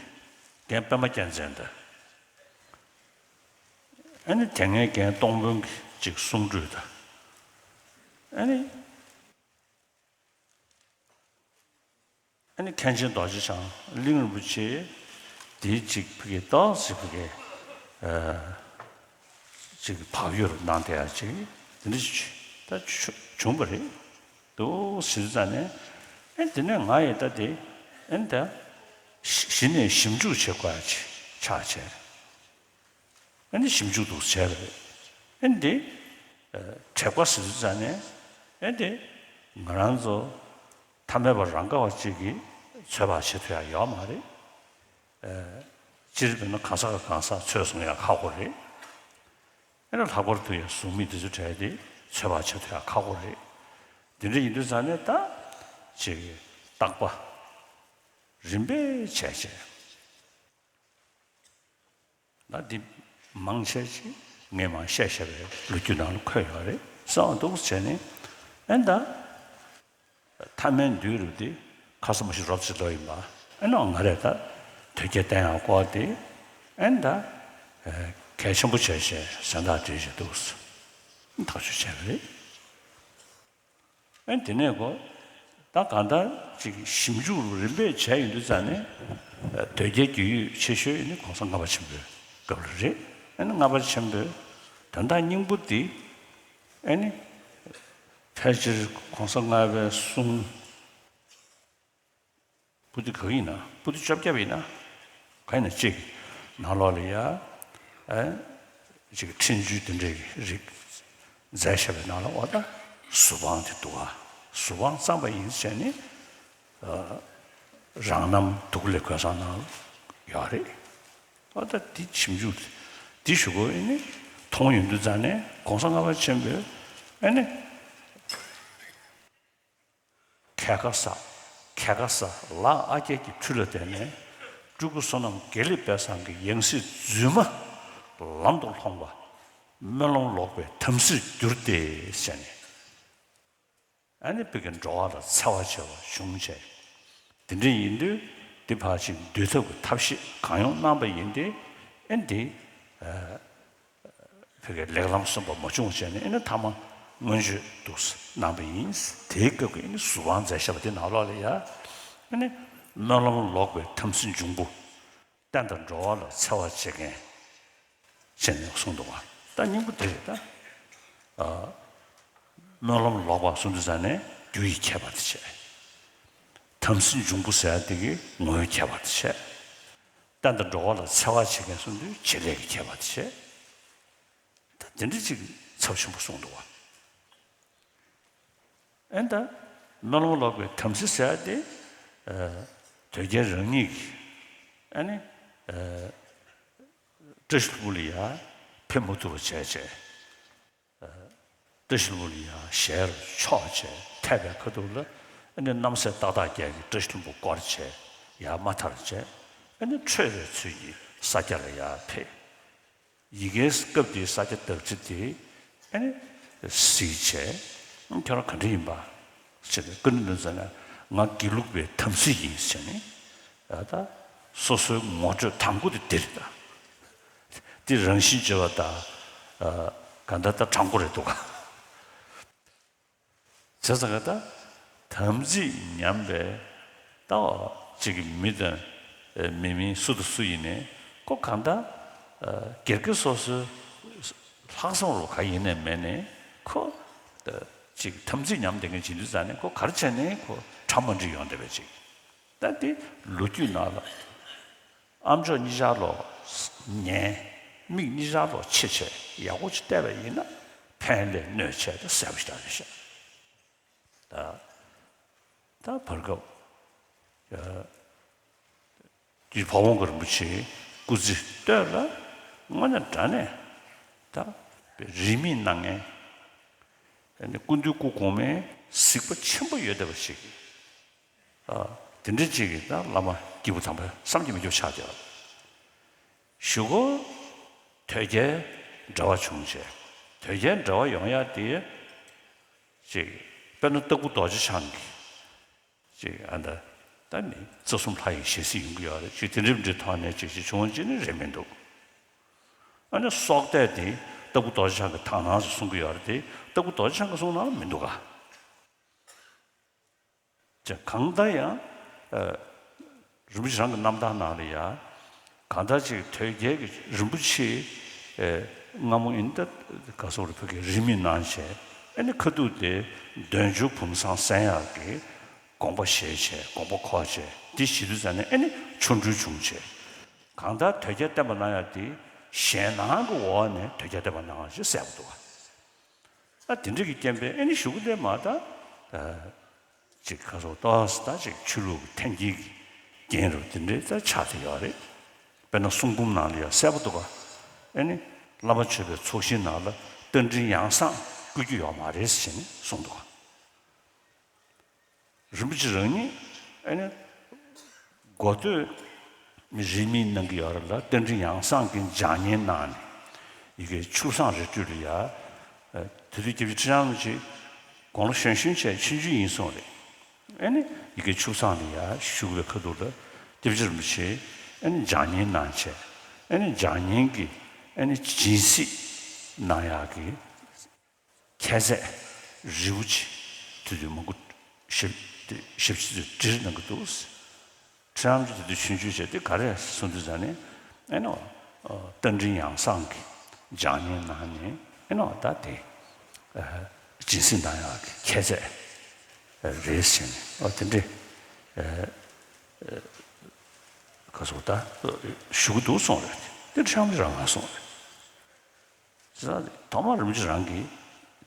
ཀྱི་རྒན་པད་མ་རྒྱལ་མཚན་དང་། ཨ་ནི་དེ་སྔའི་རྒན་སྟོང་དཔོན་གྱི་ཅིག་གསུང་སྒྲོས་དང་། ཨ་ནི། ཨ་ནི་མཁན་ཆེན་རྡོ་རྗེ་འཆང་གླིང་རིན་པོ་ཆེ་དེའི་ཅིག་ཕ་གི་ཏོག་ཙམ་ཕ་གི། ཨ། ཅིག་བག་ཡོད་གནང་བསྡད་ཡ་ཅིག་དེ་འདྲ་ཅིག་ད་བྱུང་བ་རེད། འདུག་ཟེར་ཙང་ནས་ཨེ་དེ་ནས་ང་ཡི་ད་དེ་ཨེ་ད་གཞི་ནས་ཞིབ་འཇུག་བྱེད་དགོས་ཡ་ཅིག་ཆགས་བྱས། ཨེ་འདི་ཞིབ་འཇུག་འདུག་བྱས་པ་རེད། ཨེ་འདི་དྲེགས་པ་ཟེར་ཙང་ནས་ཨེ་འདི་ང་རང་ཚོ་ཐ་མལ་པ་རང་ག་བ་ཅིག་གིས་ཚོད་དཔག་བྱེད་ཐུབ་ཡ་ཡོད་མ་རེད། སྤྱིར་བཏང་ན་གང་ཟག་གང་ཟག་ཚོད་བཟུང་ཡ་ཁག་པོ་རེད། ཨེ་ན་ལྷག་པར་དུ་ཡང་གཟུགས་མེད་འདི་ཚོ་གྲས་དེ་ཚོད་དཔག་བྱེད་ཐུབ་ཡ་ཁག་པོ་རེད། འདི་འདྲ་ཡིན་དུས་ཙང་ནས་ད་ཅིག་བརྟག་པ་རིམ་པས་བྱས་བྱས། ད་འདི་མང་ཆེ་ཅིག་ངས་མང་བཤད་བཤད་པའི་ལོ་རྒྱུས་ནང་ལ་འཁོད་ཡོད་རེད་བསམ་འདུག་བྱས་ནས་ཨེ་ད། ཐ་མལ་འདུས་རུ་དེ་ཁ་ས་མ་ཤི་རོབ་ཙི་ལོ་ཡིན་པ། ཨེ་ནོ་ང་རེ་ད་དོལ་རྒྱལ་བསྟེན་ཡང་སྐོར་དེ་ཨེ་ད་གལ་ཆེན་པོ་བྱས་བྱས་གཟེངས་རྟགས་སྤྲད་བཞིན་འདུག་ཐག་གཅོད་བྱས་པ་རེད། ཨེ་དེ་ནས་གོ་ད་གང་ལྟར་ཅིག་ཞིབ་འཇུག་རིམ་པས་བྱས་ཡོང་དུས་ཙང་ནས་ དོལ་རྒྱལ་རྒྱུས་ཡོད་ཆེ་ཤོས་ནི་གོང་ས་ལྔ་པ་ཆེན་པོའི་སྐབས་ལ་རེད། ཨ་ནི་ལྔ་པ་ཆེན་པོའི་དོན་དག་སྙིང་པོ་འདི་ཨ་ནི་ཕལ་ཆེར་གོང་ས་ལྔ་པའི་གསུང་པོ་ཏི་ག་ཡིན་ན། པོ་ཏི་བཅོ་བརྒྱད་ཡིན་ན། ག་ཡིན་ན་གཅིག་ནང་ལོགས་ལ་ཡ་ཨ་ཅིག་འཕྲིན་བཅོལ་དེ་འདྲའི་རིགས་མཛད་བཞག་པའི་ནང་ལ་འོ་ད་གཟུ་དཔང་དེ་འདུག་ག་གཟུ་དཔང་བརྩམས་པ་ཡིན་ཟེར་ནས། རང་རྣམ་དུག་ལས་གོས་བཟང་ནང་ཡོད་རེད། ཨ་ད་འདི་ཞིབ་འཇུག་འདི་ཞུ་དགོས་ཨེ་ནི་མཐོང་ཡོང་དུས་ཙང་ནས་གོང་ས་ལྔ་པ་ཆེན་པོས་ཨེ་ནི་ཁལ་ཁ་ས་ཁལ་ཁ་ས་ལ་ཨ་རྒྱལ་གྱི་ཁྲུས་ལ་བརྟེན་ནས་སྤྲུལ་སྐུ་བསོད་ནམས་དགེ་ལེགས་དཔལ་བཟང་གི་ཡང་སྲིད་རྫུན་མ་ལམ་དུ་ལྷོངས་པ་སྨོན་ལམ་ལོག་པའི་དམ་སྲིར་གྱུར་ཏེ་ཟེར་ནས། ཨ་ནི་བོད་ཀྱི་འགྲོ་བ་ལ་འཚེ་བ་བྱེད་པ་བྱུང་བྱས། དེ་འདྲ་ཡིན་དུས་འདི་ཕར་ཕྱིན་འདུལ་ཐབས་ཀྱི་ཐབས་ཤེས་གང་ཡོང་གནང་པ་ཡིན་ཏེ། ཨ་ནི་འདི་བོད་ཀྱི་ལེགས་ལམ་སོན་པ་མ་བྱུང་བྱས་ནས་ཨ་ནི་མཐའ་མ་མངོན་སྤྱོད་དུ་གནང་པ་ཡིན། དེའི་སྐབས་ཀྱི་ཨ་ནི་གཟུ་དཔང་མཛད་བཞག་པ་དེ་ནང་ལོགས་ལ་ཡ་ཨ་ནི་སྨོན་ལམ་ལོག་པའི་དམ་སྲི་འབྱུང་པོ། བསྟན་དང་འགྲོ་བ་ལ་འཚེ་བ་བྱེད་མཁན་བྱས་ནས་གསུངས་འདུག་བ། ད་སྙིང་པོ་དེ་རེད་ད། ཨ། སྨོན་ལམ་ལོག་པ་གསུངས་དུས་ཙང་ནས་རྒྱུ་ཡི་ཁྱད་པར་དེ་བྱས། དམ་སྲི་འབྱུང་པོ་ཟེར་ཡ་དེ་གི་ངོ་བོའི་ཁྱད་པར་དེ་བྱས། བསྟན་དང་འགྲོ་བ་ལ་འཚེ་བ་བྱེད་མཁན་གསུངས་དུས་བྱེད་ལས་ཀྱི་ཁྱད་པར་དེ་བྱས། ད་དེ་འདྲ་ཅིག་ཚབས་ཆེན་པོ་གསུངས་འདུག་བ། ཨེ་ད། སྨོན་ལམ་ལོག་པའི་དམ་སྲི་ཟེར་ཡ་དེ། ཨ། དོལ་རྒྱལ་རང་ཉིད་ཀྱིས་ཨ་ནི། ཨ། བཀྲ་ཤིས་ལྷུན་པོ་ལ་ཡ་ཕེབས་མ་ཐུབ་པ་བྱས་བྱས། ཨ། བཀྲ་ཤིས་ལྷུན་པོ་ལ་ཡ་ཞལ་ཕྱོགས་བྱས་ཐེབས་པའི་ཁ་ཐུག་ལ་ཨ་ནི་རྣམ་སྲས་ཏག་ཏག་བརྒྱད་ཀྱིས་བཀྲ་ཤིས་ལྷུན་པོ་བསྐོར་བྱས་ཡ་མ་ཐར་བྱས། ཨ་ནི་ཁྲོས་པའི་ཚུལ་གྱིས་ས་སྐྱ་ལ་ཡ་ཕེབས། ཡི་གེའི་སྐབས་དེའི་ས་སྐྱ་བདག་ཁྲི་དེ་ཨ་ནི་གཟིགས་བྱས། ཁྱོད་རང་ག་འདྲ་ཡིན་པ་ཟེར་ནས་བཀའ་འདྲི་འདོན་ཙང་ནས་ང་དགེ་ལུགས་པའི་དམ་སྲི་ཡིན་ཟེར་ནས། ཨ་ད་སོ་སོའི་ངོ་སྤྲོད་དང་པོ་དེ་འདི་རེད་ད། དེ་རང་བཞིན་བརྗོད་པ་དང་། ཨ། ག་འདྲ་ད་དྲང་པོ་རེད་འདུག་ག་བྱས་ཙང་ད་དམ་ཚིག་ཉམས་པའི་ད་ཅིག་གི་མི་དང་མི་མིན་སུ་དང་སུ་ཡིན་ནའི་ཁོ་གང་ལྟར་སྒེར་གྱི་སོ་སོའི་ལྷག་བསམ་རུ་ག་ཡིན་ནའི་མེད་ནའི་ཁོ་ཅིག་དམ་ཚིག་ཉམས་བསྡད་མཁན་བྱེད་དུས་ཙང་ནས་ཁོ་ག་རེ་བྱས་ནའི་ཁོ་གྲ་མ་འགྲིག་ཡོང་བསྡད་པའི་ཅིག་ད་དེ་ལོ་རྒྱུས་ནང་ལ། ཨ་མཆོག་གཉིས་ཆར་ལོག་ཉན། མིག་གཉིས་ཆར་ལོག་ཕྱེ་བྱས་ཡག་པོ་ཅིག་བལྟས་པ་ཡིན་ན་ཕན་ལས་གནོད་བྱས་ཏེ་གསལ་པོ་ཞིག་རེད་ཤག་ད་ད་བར་སྐབས་ཀྱི་ཕ་བོང་གི་རིན་པོ་ཆེའི་སྐུ་ཚེ་སྟོད་ལ་དངོས་གནས་དྲང་གནས་ད་རིས་མེད་གནང་མཁན། སྐུ་མདུན་སྐུ་གོང་མའི་གཟིགས་པ་ཆེན་པོ་ཡོད་བསྡད་པ་ཞིག་ཨ། དེ་འདྲ་ཅིག་གིས་ད་བླ་མ་སྐྱེས་བུ་དམ་པ་བསམ་གྱིས་མི་ཁྱབ་ཆགས་བསྡད་པ། གཞུག་གུ་དོལ་རྒྱལ་འབྲེལ་བ་བྱུང་བྱས། དོལ་རྒྱལ་འབྲེལ་བ་ཡོང་ཡ་དེ་ཅིག་དཔེར་ན་སྟག་ཕུ་རྡོ་རྗེ་འཆང་གི་ཅིག་ཨ་ད་ད་ནི་རྩ་གསུམ་ལྷ་ཡི་ཞལ་གཟིགས་ཡོང་གི་ཡོད་རེད། ཅིག་དེ་འདྲ་འདྲ་ཐོག་ནས་ཅིག་ཅིག་བྱུང་བ་ཅིག་ནི་རེད་མི་འདུག་ཨ་ནི་སྲོག་གཏད་དེ་སྟག་ཕུ་རྡོ་རྗེ་འཆང་གི་དག་སྣང་ཟེར་གསུང་གི་ཡོད་རེད་དེ་སྟག་ཕུ་རྡོ་རྗེ་འཆང་གི་གསུང་ནང་ལ་མི་འདུག་ག་ཅེས་གང་ལྟར་ཡང་། ཨ། རིན་པོ་ཆེ་རང་གི་རྣམ་ཐར་ནང་ལ་ཡང་། གང་ལྟར་ཅིག་དོལ་རྒྱལ་གྱི་རིན་པོ་ཆེ། ཨ། སྔ་མོ་ཡིན་ད་ག་སོགས་རུ་བོད་ཀྱི་རིས་མེད་གནང་བྱས། ཨ་ནི་ཁ་ཐུག་དེ་འདོད་འཇོ་བུམ་བཟང་གསན་ཡག་གི་དགོངས་པ་བཞེས་བྱས་དགོངས་པ་འཁོར་བྱས་འདི་བྱེད་དུས་ཙང་ནས་ཨ་ནི་ཆོ་འཕྲུལ་བྱུང་བྱས། གང་ལྟར་དོལ་རྒྱལ་བསྟེན་པ་གནང་ཡག་དེ་ཞེད་སྣང་གི་འོག་ནས་དོལ་རྒྱལ་བསྟེན་པ་གནང་བ་ཞིག་གསལ་པོ་འདུག་ག་ཨ་དེ་འདྲ་གི་རྐྱེན་པས་ཨེ་ནི་གཞུག་གུ་དེ་མ་ད། ཨ། ཅིག་ཁ་སོགས་ཏོག་ཙམ་ད་ཅིག་ཆོས་ལུགས་ཀྱི་འཐེན་འཁྱེར་གྱི་རྐྱེན་རུ་དེ་འདྲའི་ད་ཆགས་བསྡད་ཡོད་རེད། དཔེར་ན་གསུང་འབུམ་ནང་ལ་ཡང་གསལ་པོ་འདུག་ག་ཨེ་ནི་བླ་མ་མཆོད་པའི་ཚོགས་ཞིང་ནང་ལ་རྟ་མགྲིན་ཡང་གསང་བཀོལ་རྒྱུ་ཡོད་མ་རེད་ཟེར་ནས་གསུངས་འདུག་ག་རིན་པོ་ཆེ་རང་ཉིད་ཨེ་ནི་འགོ་སྟོད་མི་རིས་མེད་གནང་གི་ཡོད་རེད་ལ་རྟ་མགྲིན་ཡང་གསང་གི་ལྗགས་བསྙེན་གནང་ནས་ཡི་གེ་ཆུ་བཟང་རི་ཁྲོད་ལ་ཡ། ཨ། དེ་དུས་སྐྱབས་རྗེ་ཁྲི་བྱང་རིན་པོ་ཆེ་དགུང་ལོ་གཞོན་གཞོན་བྱས་ཆུང་ཆུང་ཡིན་སོང་རེད། ཨེ་ནི་ཡི་གེ་ཆུ་བཟང་ལ་ཡ་བཞུགས་པའི་ཁ་ཐུག་ལ་སྐྱབས་རྗེ་རིན་པོ་ཆེ་ཨེ་ནི་ལྗགས་བསྙེན་གནང་བྱས། ཨེ་ནི་ལྗགས་བསྙེན་གྱི་ཨེ་ནི་སྦྱིན་སྲེག་གནང་ཡག་གི་ཁྱད་ཚད་རིལ་བུ་ཅིག་དེ་དུས་མང་པོ་ཞབས་ཞབས་ཕྱི་དུ་བྲིས་གནང་གི་འདུག་ཁྲ་ལམ་གྱི་དེ་དུས་ཆུང་ཆུང་བྱས་ཏེ་ག་རེ་གསུངས་དུས་ཙ་ནས་ཨེ་ནོ། རྟ་མགྲིན་ཡང་གསང་གི་ལྗགས་བསྙེན་གནང་ནས་ཨེ་ནོ་ད་དེ། སྦྱིན་སྲེག་གནང་ཡག་གི་ཁྱད་ཚད་རེད་ཟེར་ནས་ཨོ་དེ་འདྲས་ག་སོགས་ད་ཞུ་གི་འདུག་གསུངས་རེད། དེ་ཁྲ་ལམ་གྱི་རང་ང་གསུངས་རེད། ཐོག་མར་རིན་པོ་ཆེ་རང་གིས་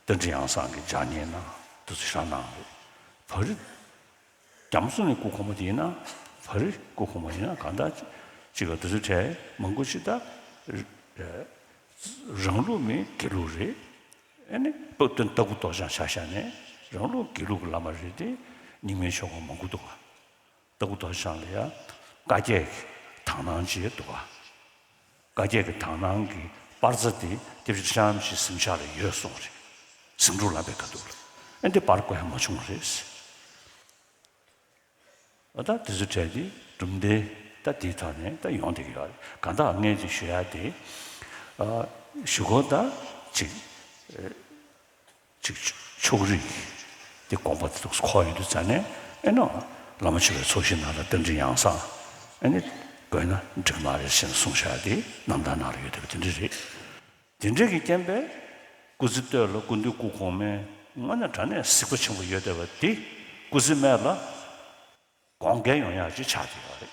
རྟ་མགྲིན་ཡང་གསང་གི་ལྗགས་བསྙེན་གནང་དུ་ཞག་གནང་རེད། བར་རྒྱ་མཚོ་ནས་སྐུ་གོང་མ་དེ་ཡིན་ན་བར་སྐུ་གོང་མ་ཡིན་ན་གང་ལྟར་ཅིག་ལ་དུས་ཚོད་གྲས་མང་པོ་ཞིག་ད་རང་ལུགས་མིན་དགེ་ལུགས་རེད། ཨ་ནི་སྟོན་ལྟ་བུ་རྡོ་རྗེ་འཆང་ཆ་བཞག་ནས་རང་ལུགས་དགེ་ལུགས་ཀྱི་བླ་མ་རེད་དེ་རྙིང་མའི་ཆོ་ག་མང་པོ་འདུག་ག་ལྟ་བུ་རྡོ་རྗེ་འཆང་ལ་ཡང་བཀའ་བརྒྱད་ཀྱི་དག་སྣང་ཅིག་འདུག་ག་བཀའ་བརྒྱད་ཀྱི་དག་སྣང་གི་པར་རྩ་དེ་སྐྱབས་རྗེ་ཁྲི་བྱང་རིན་པོ་ཆེའི་གཟིམ་ཤག་ལ་ཡོད་གསུངས་རེད། གཟིམ་འཁྲུག་ལབ་པའི་ཁ་ཐུག་ལ་ཨེ་འདི་པར་བརྐོ་ཡ་མ་བྱུང་བ་རེད། ཨ་ད་དེ་ཚོ་གྲས་དེ་གྲུབ་མཐའི་ད་དེའི་ཐོག་ནས་ད་ཡོང་བསྡད་ཀྱི་ཡོད་རེད། གང་ལྟར་ངས་ཅིག་ཞུ་ཡ་དེ་ཨ་ཞུ་སྐོར་ད་ཅིག་ཅིག་ཕྱོགས་རིས་དེ་དགོངས་པ་དེ་ཚོ་འཁོར་ཡོང་དུས་ཙ་ནས་ཨེ་ནོ་བླ་མ་མཆོད་པའི་ཚོགས་ཞིང་ནང་ལ་རྟ་མགྲིན་ཡང་གསང་ཨེ་ནི་དགོས་ན་འགྲིག་མ་རེད་ཟེར་ནས་གསུངས་བཞག་དེ་རྣམ་ཐར་ནང་ལ་ཡོད་བསྡད་པ་དེ་འདྲ་རེད། དེ་འདྲ་གི་རྐྱེན་པས་སྐུ་ཚེ་སྟོད་ལ་སྐུ་མདུན་སྐུ་གོང་མའི་དངོས་གནས་དྲང་གནས་གཟིགས་པ་ཆེན་པོ་ཡོད་བསྡད་པ་དེ་སྐུ་ཚེ་སྨད་ལ་དགོངས་འགལ་ཡོང་ཡག་ཅིག་ཆགས་བསྡད་ཡོད་རེད།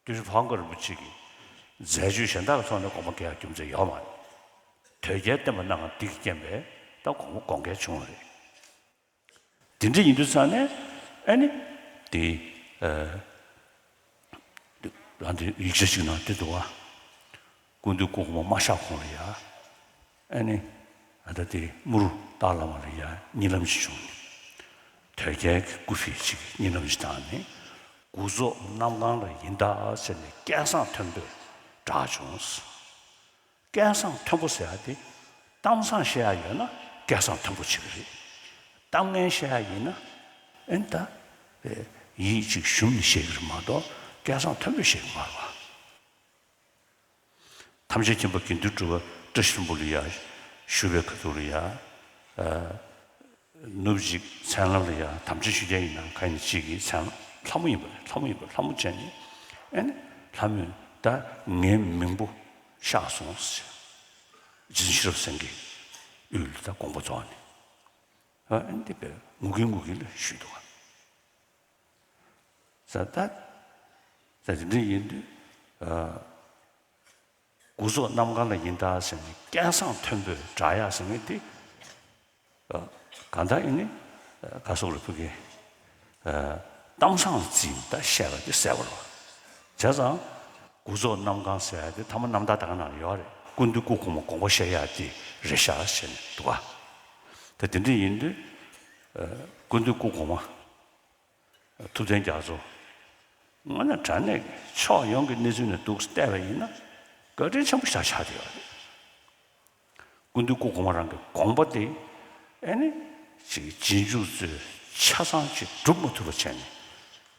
སྐྱབས་རྗེ་ཕ་བོང་ཁ་རིན་པོ་ཆེ་གིས་མཛད་སྤྱོད་གཞན་དག་གི་ཐོག་ནས་དགོངས་པ་འགལ་ཡག་རྒྱུ་མཚན་ཡོད་མ་རེད། དོལ་རྒྱལ་བསྟེན་པ་གནང་བ་འདི་གི་རྐྱེན་པས་ད་དགོངས་པ་དགོངས་འགལ་བྱུང་བ་རེད། དེ་འདྲ་ཡིན་དུས་ཙང་ནས་ཨ་ནི་དེ་ཨ་ལ་འདི་ཡིག་ཆ་ཞིག་ནང་དེ་འདུག་བ། སྐུ་མདུན་སྐུ་གོང་མ་མ་གཤེགས་གོང་ལ་ཡ་ཨ་ནི་ཨ་ད་དེ་དམུ་རུ་སྟག་ལ་མ་ལ་ཡ་གཉིད་ལམ་ཞིག་བྱུང་ནས་དོལ་རྒྱལ་གྱི་སྐུ་ཕི་ཞིག་གཉིད་ལམ་ཞིག་བཏང་ནས་དགུ་རྫོགས་གནམ་གང་ལ་ཡིན་ད་ཟེར་ནས་སྐད་གསང་མཐོན་པོས་བསྒྲགས་བྱུང་། སྐད་གསང་མཐོན་པོ་ཟེར་ཡ་དེ་གཏམ་བཟང་བཤད་ཡ་ཡོད་ན་སྐད་གསང་མཐོན་པོ་བྱེད་ཀྱི་རེད། གཏམ་ངན་བཤད་ཡ་ཡིན་ན་ཨེ་ད་ཡིད་ཅིག་ཞུམ་ནས་བཤད་ཀྱི་རེད་མ་གཏོགས་སྐད་གསང་མཐོན་པོས་བཤད་ཀྱི་མ་རེད་བ། ཐམས་ཅད་མཁྱེན་པ་དགེ་འདུན་གྲུབ་པ་བཀྲ་ཤིས་ལྷུན་པོ་ལ་ཡ་བཞུགས་པའི་ཁ་ཐུག་ལ་ཡ། ནུབ་གཅིག་མཚན་ལམ་ལ་ཡ་དམ་ཅན་ཆོས་རྒྱལ་ཡིན་ན་ག་ཡིན་གཅིག་གིས་མཚན་ལྷ་མོ་ཡིན་པ་རེད། ལྷ་མོ་ཡིན་པ་ལྷ་མོ་བྱས་ནས་ཨེ་ནི་ལྷ་མོས་ད་ངའི་མིང་པོ་ཤར་སོང་ཟེར། རྗེ་བཙུན་ཤེས་རབ་སེང་གེའི་དབུས་ལ་ད་དགོངས་པ་རྫོགས་ནས་ཨ་ཨེ་འདི་པའི་ངུ་གིན་ངུ་གིན་ལ་ཞུས་འདུག་ག་ས་ད་ད་དེ་འདྲ་ཡིན་དུས་ཨ། དགུ་རྫོགས་གནམ་གང་ལ་ཡིན་ད་ཟེར་ནས་སྐད་གསང་མཐོན་པོས་བསྒྲགས་ཡག་ཟེར་མཁན་དེ། གང་ལྟར་ཡིན་ནི་ག་སོགས་རེ་ཕུ་གི་གཏམ་བཟང་འཛིན་ད་བཤད་པ་དེ་གསལ་པོ་རེད་བ། བྱས་ཙང་དགུ་རྫོགས་གནམ་གང་ཟེར་ཡག་དེ་ཐ་མ་རྣམ་ཐར་ད་ག་ནང་ལ་ཡོད་རེད། སྐུ་མདུན་སྐུ་གོང་མ་དགོངས་པ་བཞེས་ཡག་དེ་རེད་ཤག་ཟེར་ནས་འདུག་ག་ད་དེ་འདྲ་ཡིན་དུས་སྐུ་མདུན་སྐུ་གོང་མ། ཐུབ་བསྟན་རྒྱ་མཚོ། དངོས་གནས་དྲང་གནས་ཕྱོགས་ཡོངས་ཀྱི་གནས་ཚུལ་ནས་འདུག་བལྟས་པ་ཡིན་ན་བཀའ་དྲིན་ཆེན་པོ་ཞེ་དྲག་ཆགས་བསྡད་ཡོད་རེད། སྐུ་མདུན་སྐུ་གོང་མ་རང་གི་དགོངས་པ་དེ་ཨེ་ནི་ཅིག་རྗེས་འཇུག་ཚོས་ཆ་ཚང་ཅིག་སྒྲུབ་མ་ཐུབ་པ་བྱས་ནས་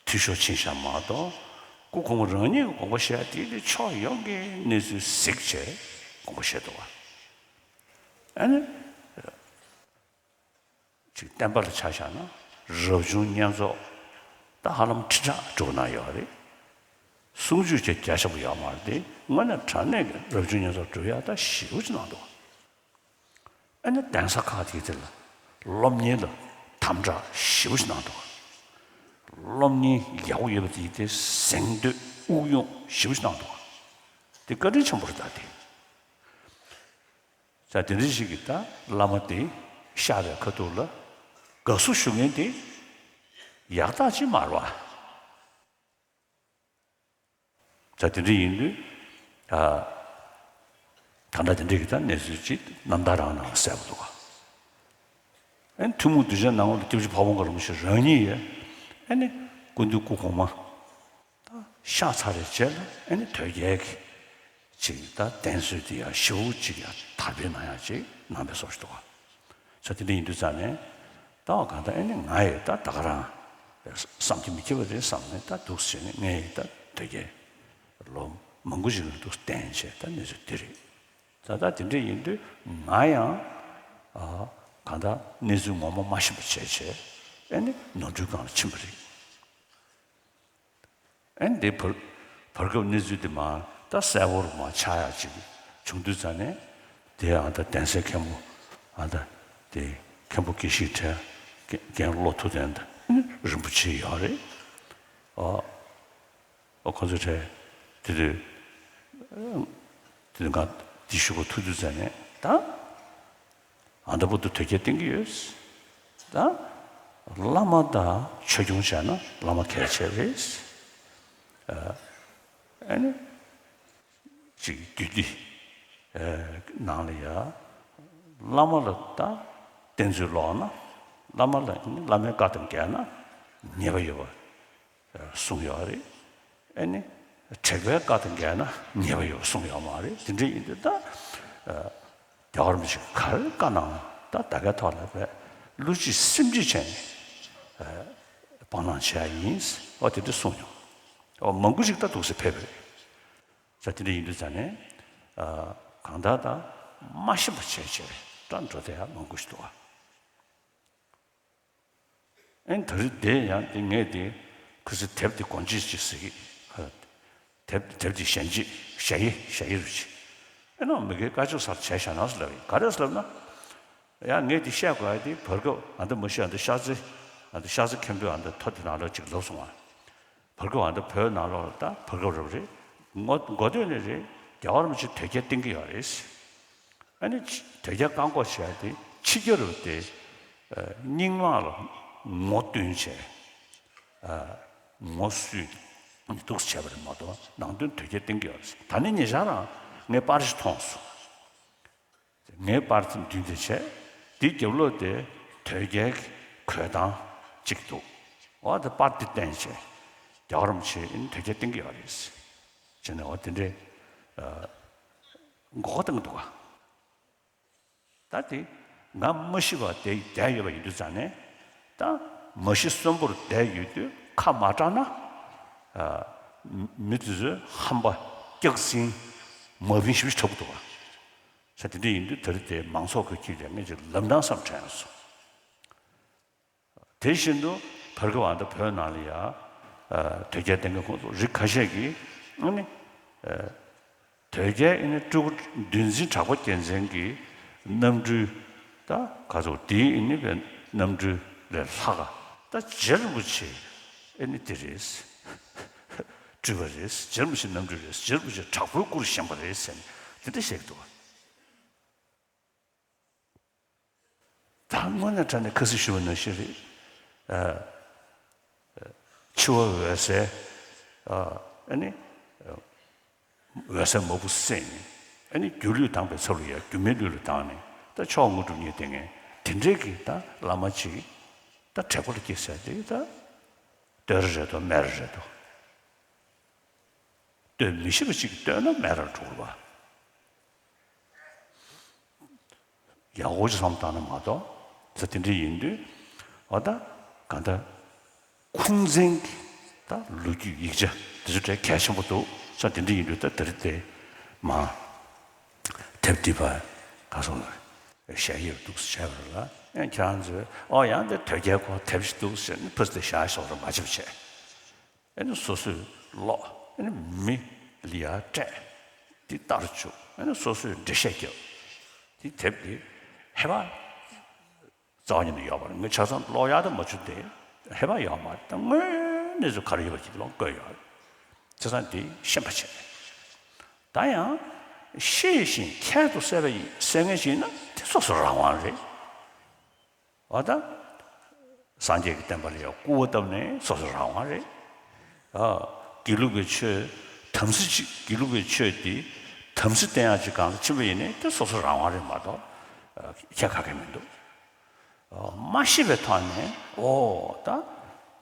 འཐུས་ཤོར་ཕྱིན་ཤག་མ་གཏོགས་སྐུ་གོང་མ་རང་ཉིད་ཀྱི་དགོངས་པ་བཞེས་དེ་ལས་ཕྱོགས་ཡོངས་ཀྱི་གནས་ཚུལ་གཟིགས་བྱས་དགོངས་པ་བཞེས་འདུག་བ། ཨེ་ནི། ཅིག་བསྟན་པ་ལ་ཆ་བཞག་ན་རབ་བྱུང་བསྙེན་རྫོགས་ད་ཧ་ལམ་ཁྲི་ཕྲག་དྲུག་ན་ཡོད་རེད། གསུང་ཆོས་ཀྱི་རྒྱ་ཆེན་པོ་ཡོད་མ་རེད་དེ་དངོས་གནས་དྲང་གནས་ཀྱི་རབ་བྱུང་བསྙེན་རྫོགས་སྒྲུབ་ཡག་ད་ཞེ་པོ་ཅིག་གནང་འདུག་ཨ་ནི་གདན་ས་ཁག་དེ་དེ་ལ་སློབ་གཉེར་ལ་དམ་དྲག་ཞེ་པོ་ཅིག་གནང་འདུག་སློབ་གཉེར་ཡག་པོ་ཡོད་པ་དེ་དེ་གཟེངས་བསྟོད་དབུགས་དབྱུང་ཞེ་པོ་ཅིག་གནང་འདུག་དེ་བཀའ་དྲིན་ཆེན་པོ་རེད་ད་དེ། ས་དེ་འདྲ་ཞིག་གིས་ད་བླ་མ་དེ་གཤེགས་པའི་ཁ་ཐུག་ལ་དགའ་བསུ་ཞུ་མཁན་དེ་ཡག་རྟགས་ཅིག་མ་རེད་བ། ས་དེ་འདྲ་ཡིན་དུས་ཨ་ད་ལྟ་དེ་འདྲ་གི་ད་གནས་ཚུལ་ཅིག་རྣམ་ཐར་རང་ནང་གསལ་པོ་འདུག་ག་ཨེ་ཐུན་མོང་གདུལ་བྱ་ནང་ལ་སྐྱབས་རྗེ་ཕ་བོང་ཁ་རིན་པོ་ཆེ་རང་ཉིད་ཡས་ཨེ་ནི་སྐུ་མདུན་སྐུ་གོང་མ། ད་ཤ་ཚ་རེ་བྱས་ལ་ཨེ་ནི་དོལ་རྒྱལ་གྱི་ཅིག་ད་བསྟེན་གསོལ་དེ་ཡང་ཞེ་པོ་ཅིག་ཡང་དར་སྤེལ་གནང་ཡག་ཅིག་གནང་པའི་བཟོ་ཞིག་འདུག་ག་ས་དེ་འདྲ་ཡིན་དུས་ཙང་ནས་ད་བ་གང་ལྟར་ཨེ་ནི་ང་ཡི་ད་ད་ག་རང་བསམ་གྱིས་མི་ཁྱབ་པ་རེད་བསམ་ནས་ད་འདུག་ཟེར་ནས་ངས་ཡི་ད་དོལ་རྒྱལ་ལོ་མང་པོ་ཞིག་ལ་འདུག་བསྟེན་བྱས་ད་གནས་ཚུལ་འདི་རེད། ད་ད་དེ་འདྲ་ཡིན་དུས་ང་ཡང་ཨ་གང་ལྟར་གནས་ཚུལ་ངོ་མ་མ་ཤེས་པ་བྱས་བྱས་ཨེ་ནི་ནོར་འཁྲུལ་སྒང་ལ་ཕྱིན་པ་རེད། ཨེ་འདི་བར་བར་སྐབས་གནས་ཚུལ་འདི་མར་ད་གསལ་བོར་མར་ཆགས་ཡག་ཅིག་བྱུང་དུས་ཙ་ནས། དེ་ཨ་ད་གདན་སའི་མཁན་པོ་ཨ་ད་དེ་མཁན་པོ་དགེ་བཤེས་གྲགས། རྒན་བློ་མཐུ་ལྡན་དང་རིན་པོ་ཆེ་ཡོད་རེད། ཨ་ཨ་ཁོ་ཚོ་གྲས་དེ་དུས་དེ་དུས་ང་འདི་ཞུ་གོ་ཐུག་དུས་ཙ་ནས་ད། ཨ་ད་བར་དུ་དོལ་རྒྱལ་བསྟེན་གྱི་ཡོད། ད་བླ་མ་དང་ཆོས་སྐྱོང་བྱས་ན་བླ་མ་གལ་ཆེ་རེད། ཨ་ནི་ཅིག་རྒྱུད་སྡེ་ནང་ལ་ཡ་བླ་མ་ལ་ད་བསྟེན་ཚུལ་ལོག་ན། བླ་མ་ལ་བླ་མའི་བཀའ་དང་འགལ་ན་ཉེས་པ་ཡོད་པ་གསུངས་ཡོད་རེད། ཨ་ནི་དྲེགས་པའི་བཀའ་དང་འགལ་ན་ཉེས་པ་ཡོད་གསུངས་ཡོད་མ་རེད། དེ་འདྲ་ཡིན་དུས་ད་རྒྱལ་བ་རིན་པོ་ཆེ་ག་རེ་བཀའ་གནང་ད་ད་གའི་ཐོག་ལ་བས་བློ་གཅིག་སེམས་གཅིག་བྱས་ནས་སྤང་བླང་བྱེད་ཡ་ཡིན། ཨོ་དེ་འདྲ་གསུངས་ཡོང་། ཨོ་མང་པོ་ཞིག་ད་འདུག་སེ་ཕེབས་པ་རེད། ས་དེ་འདྲ་ཡིན་དུས་ཙ་ནས་གང་ལྟར་ད་མ་ཤེས་པ་བྱས་བྱས་ད་འགྲོ་བསྡད་ཡ་མང་པོ་ཞིག་འདུག་ཨ། ཨེ་ད་རེས་དེ་ཡང་དེ་ངས་དེ་ཁུ་སི་དེབ་དེ་གོན་ཆེད་ཅིག་ཟེར་གི། དེབ་དེབ་དེ་ཞལ་འབྱེད་ཞལ་ཡི་ཞལ་ཡི་རུ་ཆེ། ཨེ་ནོ་མི་དགེ་བཀའ་ཆོས་སར་བྱས་བཞག་ན་ཟེར་ལབ་ཡིན། ག་རེ་ཟེར་ལབ་ན། ཡང་ངས་དེ་བཤད་དགོས་ཡ་དེ་བར་སྐབས་ཨ་ད་མ་གཞི་ཨ་ད་ཤར་རྩེ་ཨ་ད་ཤར་རྩེ་མཁན་པོས་ཨ་ད་ཐོ་དེ་ནང་ལ་ཅིག་ལབ་སོང་བ། བར་སྐབས་ཨ་ད་བོད་ནང་ལོགས་ལ་ད་བར་སྐབས་རབ་རེད། ངོ་མགོ་སྟོད་ནས་རེད། རྒྱལ་བ་རིན་པོ་ཆེ་དོལ་རྒྱལ་བསྟེན་གྱི་ཡོད་རེད། ཨ་ནི་དོལ་རྒྱལ་བཀག་འགོག་བྱས་ཏེ་ཕྱི་རྒྱལ་རུ་དེ་རྙིང་མ་ལ་ངོ་སྟོན་བྱས། ངོ་བསུས་ནས་འདུག་བྱས་པ་རེད་མ་གཏོགས་ནང་དོན་དོལ་རྒྱལ་བསྟེན་གྱི་ཡོད་རེད། ད་ནི་ཉེ་ཆར་རང་ངས་པར་ཞིག་མཐོང་སོང་། ངའི་པར་དེ་མདུན་དེ་བྱས། དེའི་རྒྱབ་ལོགས་དེ་དོལ་རྒྱལ་གྱི་གོས་ཐང་གཅིག་འདུག་འོ་དེ་པར་དེ་བསྟན་བྱས། རྒྱལ་བ་རིན་པོ་ཆེ་ཨིན་དོལ་རྒྱལ་བསྟེན་གྱི་ཡོད་རེད། བྱས་ནས་འོ་དེ་འདྲའི་མགོ་སྐོར་བཏང་གི་འདུག་ག་ད་དེ་ང་མ་ཤི་བར་དེ་བསྡད་ཡོད་པ་ཡིན་དུས་ཙང་ནས། ད་མ་ཤི་གསོན་པོར་བསྡད་ཡོད་དུས་ཁ་མ་གྲགས་ན། མི་དེ་ཚོས་ཧམ་པ་སྐྱག་རྫུན་མ་བིན་ཞིབ་ཞིབ་འཁྲབ་ཀྱི་འདུག་ག་ས་དེ་འདྲ་ཡིན་དུས་ད་རེས་དེ་མང་ཚོགས་ཀྱི་དཀྱིལ་ལ་ངས་ཅིག་ལབ་ན་བསམ་དྲན་སོང་། དེ་བཞིན་དུ་བར་སྐབས་ཨ་ད་བོད་ནང་ལ་ཡ་དོལ་རྒྱལ་བསྟེན་མཁན་ཁོང་ཚོ་རིགས་ཁ་ཤས་ཀྱིས་ཨ་ནི་དོལ་རྒྱལ་ཨ་ནི་སྤྲུལ་སྐུ་འདུལ་འཛིན་གྲགས་པ་རྒྱལ་མཚན་གྱི་རྣམ་སྤྲུལ་ད་ག་ཚོད་དེའི་ཨ་ནི་བའི་རྣམ་སྤྲུལ་ལས་ལྷག་ག་ད་རྗེ་རིན་པོ་ཆེ་ཨ་ནི་དེ་རེད། སྤྲུལ་པ་རེད། རྗེ་རིན་པོ་ཆེ་རྣམ་སྤྲུལ་རེད། རྗེ་རིན་པོ་ཆེ་དྲག་པོའི་སྐུར་བཞེངས་པ་རེད་ཟེར་ནས་དེ་འདྲ་བཤད་ཀྱི་འདུག་བ། ད་དངོས་གནས་དྲང་གནས་ཁ་སང་ཞུས་པ་ནང་བཞིན་རེད། ཨ། འཆི་བ་འོད་གསལ། ཨ་ནི། འོད་གསལ་མ་བུ་བསྲེགས་ནས། ཨ་ནི་སྒྱུ་ལུས་དྭངས་པའི་ཚབ་ལ་ཡ་སྒྱུ་མའི་ལུས་ལ་བཏང་ནས་ད་མཆོག་དངོས་གྲུབ་བརྙེས་བསྡད་མཁན་དེ་འདྲའི་གི་ད་བླ་མ་ཅིག་ད་དྲེགས་པ་ལ་སྐྱེས་ཟེར་དེ་ད་བསྟོད་ར་རེད་དོ་སྨད་ར་རེད་དོ། བསྟོད་མི་ཤེས་པ་ཅིག་གིས་བསྟོད་ན་སྨད་ར་འགྲོ་གི་རེད་པ། ཡག་པོ་ཅིག་བསམ་བཏང་ན་མ་གཏོགས། ད་དེ་འདྲ་ཡིན་དུས་འོ་ད་ག་ད་ཁུངས་བཙན་གྱི་ད་ལོ་རྒྱུས་ཡིག་ཆ་དེ་ཚོ་གྲས་གལ་ཆེན་པོ་འདུག་ས། དེ་འདྲ་ཡིན་དུས་ད་དེ་རིང་དེ་མ་དེབ་འདི་པ་ག་སོང་ཞལ་ཡིར་འདུག་ཟེར་བྱས་པ་ལ་ཡང་ཁྱེད་རང་ཚོས་ཨོ་ཡང་དེ་དོལ་རྒྱལ་སྐོར་དེབ་ཞིག་འདུག་ཟེར་ནས་ཕུ་དེ་བཞག་ཤོག་ར་མ་བྱེད་པ་བྱས། ཨ་ནི་སོ་སོས་ཀློག་ཨ་ནི་མི་ལ་ཡ་སྤྲད། འདི་ལྟར་བཅུག་ཨ་ནི་སོ་སོས་འགྲེལ་བཤད་རྒྱབ། འདི་དེབ་འདི་ཧེ་བག་རྩ་བ་ཉིད་ནས་ཡོད་པ་རེད། ངས་ཆ་ཚང་ཀློག་ཡག་ད་མ་བྱུང་སྟེ་ཧེ་བག་ཡོད་མ་རེད། ད་དངོས་གནས་སུ་ག་རེ་ཡོད་པ་ཅིག་ཀློག་དགོས་ཡོད་རེད། ཆ་ཚང་འདི་ཤེས་པ་བྱས། ད་ཡང་ཤེས་བཞིན་ཁྱད་དུ་གསད་པ་ཡིན་གསད་མཁན་ཞིག་ཡིན་ན་དེ་སོ་སོ་རང་དབང་རེད། འོ་ད། སངས་རྒྱས་ཀྱི་བསྟན་པ་ལ་ཡང་སྐུར་བ་བཏབ་ནས་སོ་སོ་རང་དབང་རེད། ཨ། དགེ་ལུགས་པའི་ཆོས་དམ་སྲི་ཅིག་དགེ་ལུགས་པའི་ཆོས་འདི་དམ་སྲི་བསྟན་ཡག་ཅིག་གང་ལ་ཕྱིན་པ་ཡིན་ནའི་དེ་སོ་སོ་རང་དབང་རེད་མ་གཏོགས། ཨ། ཁྱད་ག་གེ་མི་འདུག་ཨ། མ་ཤེས་པའི་ཐོག་ནས་འོ་ད།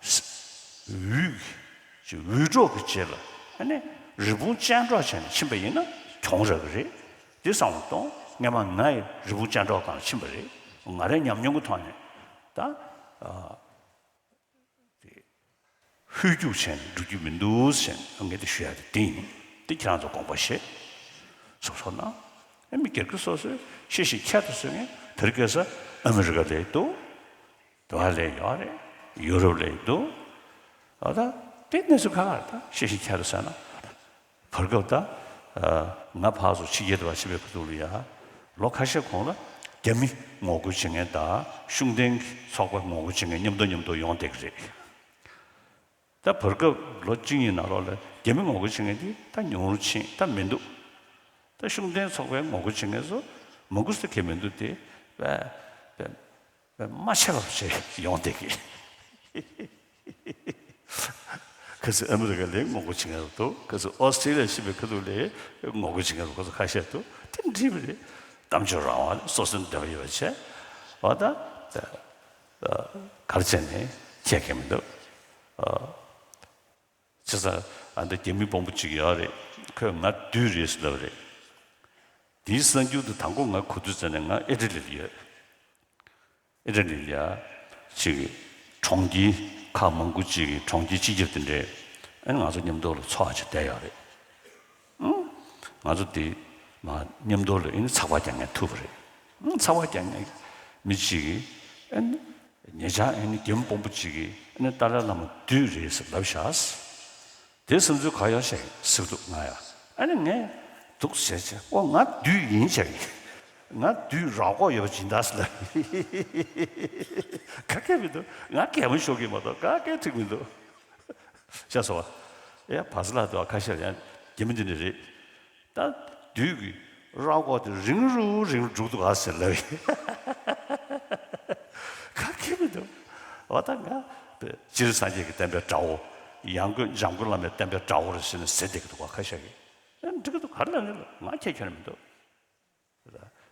ས། འུད། ཅིག་འུད་སྒྲོག་གི་རྗེས་ལ་ཨ་ནི་རི་བོང་ཅལ་འདྲོག་བྱས་ནས་ཕྱིན་པ་ཡིན་ན་གྱོང་རག་གི་རེད། འདི་བསམ་བློ་གཏོང་། སྔས་མ་ང་ཡི་རི་བོང་ཅལ་འདྲོག་སྒང་ཕྱིན་པ་རེད། ང་རའི་ཉམས་མྱོང་གི་ཐོག་ནས་ད། ཨ། དེ། ཧུད་རྒྱུག་བྱས་ནས་འགྲོ་རྒྱུ་མི་འདུག་ཟེར་ནས་ངས་དེ་ཞུ་ཡ་དེ་དེ་ཡིན། དེ་ཁྱེད་རང་ཚོ་དགོངས་པ་བཞེས། སོ་སོ་ན། ཨ་མི་སྒེར་གྱི་སོ་སོའི་ཤེས་བཞིན་ཁྱད་དུ་གསོད་མཁན་དེ་རིང་ཁ་སང་ཨ་མི་རི་ཀ་ལ་འདུག་དེ་བ་ལ་ཡོད་རེད། ཡུ་རོབ་ལ་འདུག་ཨ་ད། དེ་གནས་ཚུལ་ཁག་ཁག་རེད། ད་ཤེས་བཞིན་ཁྱེད་རང་ཟེར་ན། བར་སྐབས་ད་ང་ཕར་ཚུར་ཕྱི་རྒྱལ་དུ་བ་ཕྱིན་པའི་ཁ་ཐུག་ལ་ཡ། ལོ་ཁ་ཤས་གོང་ལ་རྒྱ་མི་ངོ་རྒོལ་བྱེད་མཁན་དང་ཤུགས་ལྡན་ཚོགས་པ་ངོ་རྒོལ་བྱེད་མཁན་མཉམ་དུ་མཉམ་དུ་ཡོང་བསྡད་ཀྱི་རེད། ད་བར་སྐབས་ལོ་གཅིག་གཉིས་ནང་ལོགས་ལ་རྒྱ་མི་ངོ་རྒོལ་བྱེད་མཁན་དེ་ད་ཉུང་རུ་ཕྱིན་ད་མི་འདུག་ད་ཤུགས་ལྡན་ཚོགས་པའི་ངོ་རྒོལ་བྱེད་མཁན་ཚོ་མང་པོ་ཞིག་གི་མི་འདུག་སྟེ། པེ་པེ་པེ་མ་ཆད་པ་བྱས་ཡོང་བསྡད་ཀྱི། ཁ་སང་ཨ་མི་རི་ཀ་ལ་ངོ་རྒོལ་བྱེད་མཁན་འདུག་ཁ་སང་ཨོ་སི་ཀྲི་ལི་ཡ་ཕྱིན་པའི་ཁ་ཐུག་ལ་ངོ་རྒོལ་བྱེད་མཁན་འདུག་ཁོ་ཚོ་ཁ་ཤས་འདུག་དེ་འགྲིག་པ་རེད། གཏམ་བརྗོད་རང་དབང་རེད། སོ་སོའི་འདོད་པ་ཡོད་པ་བྱས། འོ་ད། གར་བྱས་ནས་ཁྱད་ཁྱད་མི་འདུག་བྱས་ཙང་ཨ་འདི་རྒྱ་མི་དཔོན་པོ་གཅིག་ཡོད་རེད། ཁོས་ང་བདུད་རེད་ཟེར་ལབ་རེད། དེའི་གསར་འགྱུར་དེ་དང་པོ་ང་གོ་དུས་ཙམ་ནས་ང་ཨི་ཊ་ལི་ལ་ཡོད། ཨི་ཊ་ལི་ལ་ཡ་ཅིག་གྲོང་ཁྱེར་ཁག་མང་པོ་ཅིག་གི་གྲོང་ཁྱེར་སྤྱི་ཁྱབ་དེ་འདྲས་ཨ་ནི་ང་ཚོ་མཉམ་དུ་ལ་ཚོགས་བཅར་བསྡད་ཡོད་རེད། ཨང་། ང་ཚོ་དེ་མ་མཉམ་དུ་ལ་ཨ་ནི་ཚགས་པར་རྒྱག་མཁན་ཐུག་པ་རེད། ཨང་། ཚགས་པར་རྒྱག་མཁན་མི་གཅིག་གིས་ཨ་ནི་ཉེ་ཆར་ཨ་ནི་རྒྱ་མི་དཔོན་པོ་གཅིག་གིས་ཨ་ནི་ཏཱ་ལའི་བླ་མ་བདུད་རེད་ཟེར་ལབ་བཞག་དེ་བསམ་ཚུལ་ག་ཡོད་ཤག་ཟེར་འདུག་ང་ཡ། ཨ་ནི་ངས་འདུག་ཟེར་བྱས། ཨོ་ང་བདུད་ཡིན་ཆགས་ཡིན། ང་བདུད་རང་མགོ་ཡོད་པ་སྦྱིན་བདག་ཟེར་ལབ། ག་གེ་མི་འདུག་ང་གད་མོ་ཤོར་གི་མ་གཏོགས་ག་གེ་འགྲིག་མི་འདུག་ཤེས་སོང་བ། ཡ་བར་སླ་དུ་ཁ་ཤས་ཡང་རྒྱ་མི་འདི་འདྲ་རེད། ད་བདུད་ཀྱི་རང་མགོ་དེ་རིང་རུ་རིང་རུ་འགྲོ་གི་འདུག་ག་ཟེར་ལབ། ག་གེ་མི་འདུག་འོ་ད་ང་སྤྱིར་སངས་རྒྱས་ཀྱི་བསྟན་པའི་དགྲ་བོ། ཡང་སྒོས་འཇམ་མགོན་བླ་མའི་བསྟན་པའི་དགྲ་བོ་རེད་ཟེར་ནས་ཟེར་བསྡད་ཀྱི་འདུག་ག་ཁ་ཤས་ཀྱིས། ཨེ་འགྲིག་གི་འདུག་ག་རེ་ལབ་ནས་ལབ་ང་ཁྱད་ཁྱོན་ནས་མི་འདུག་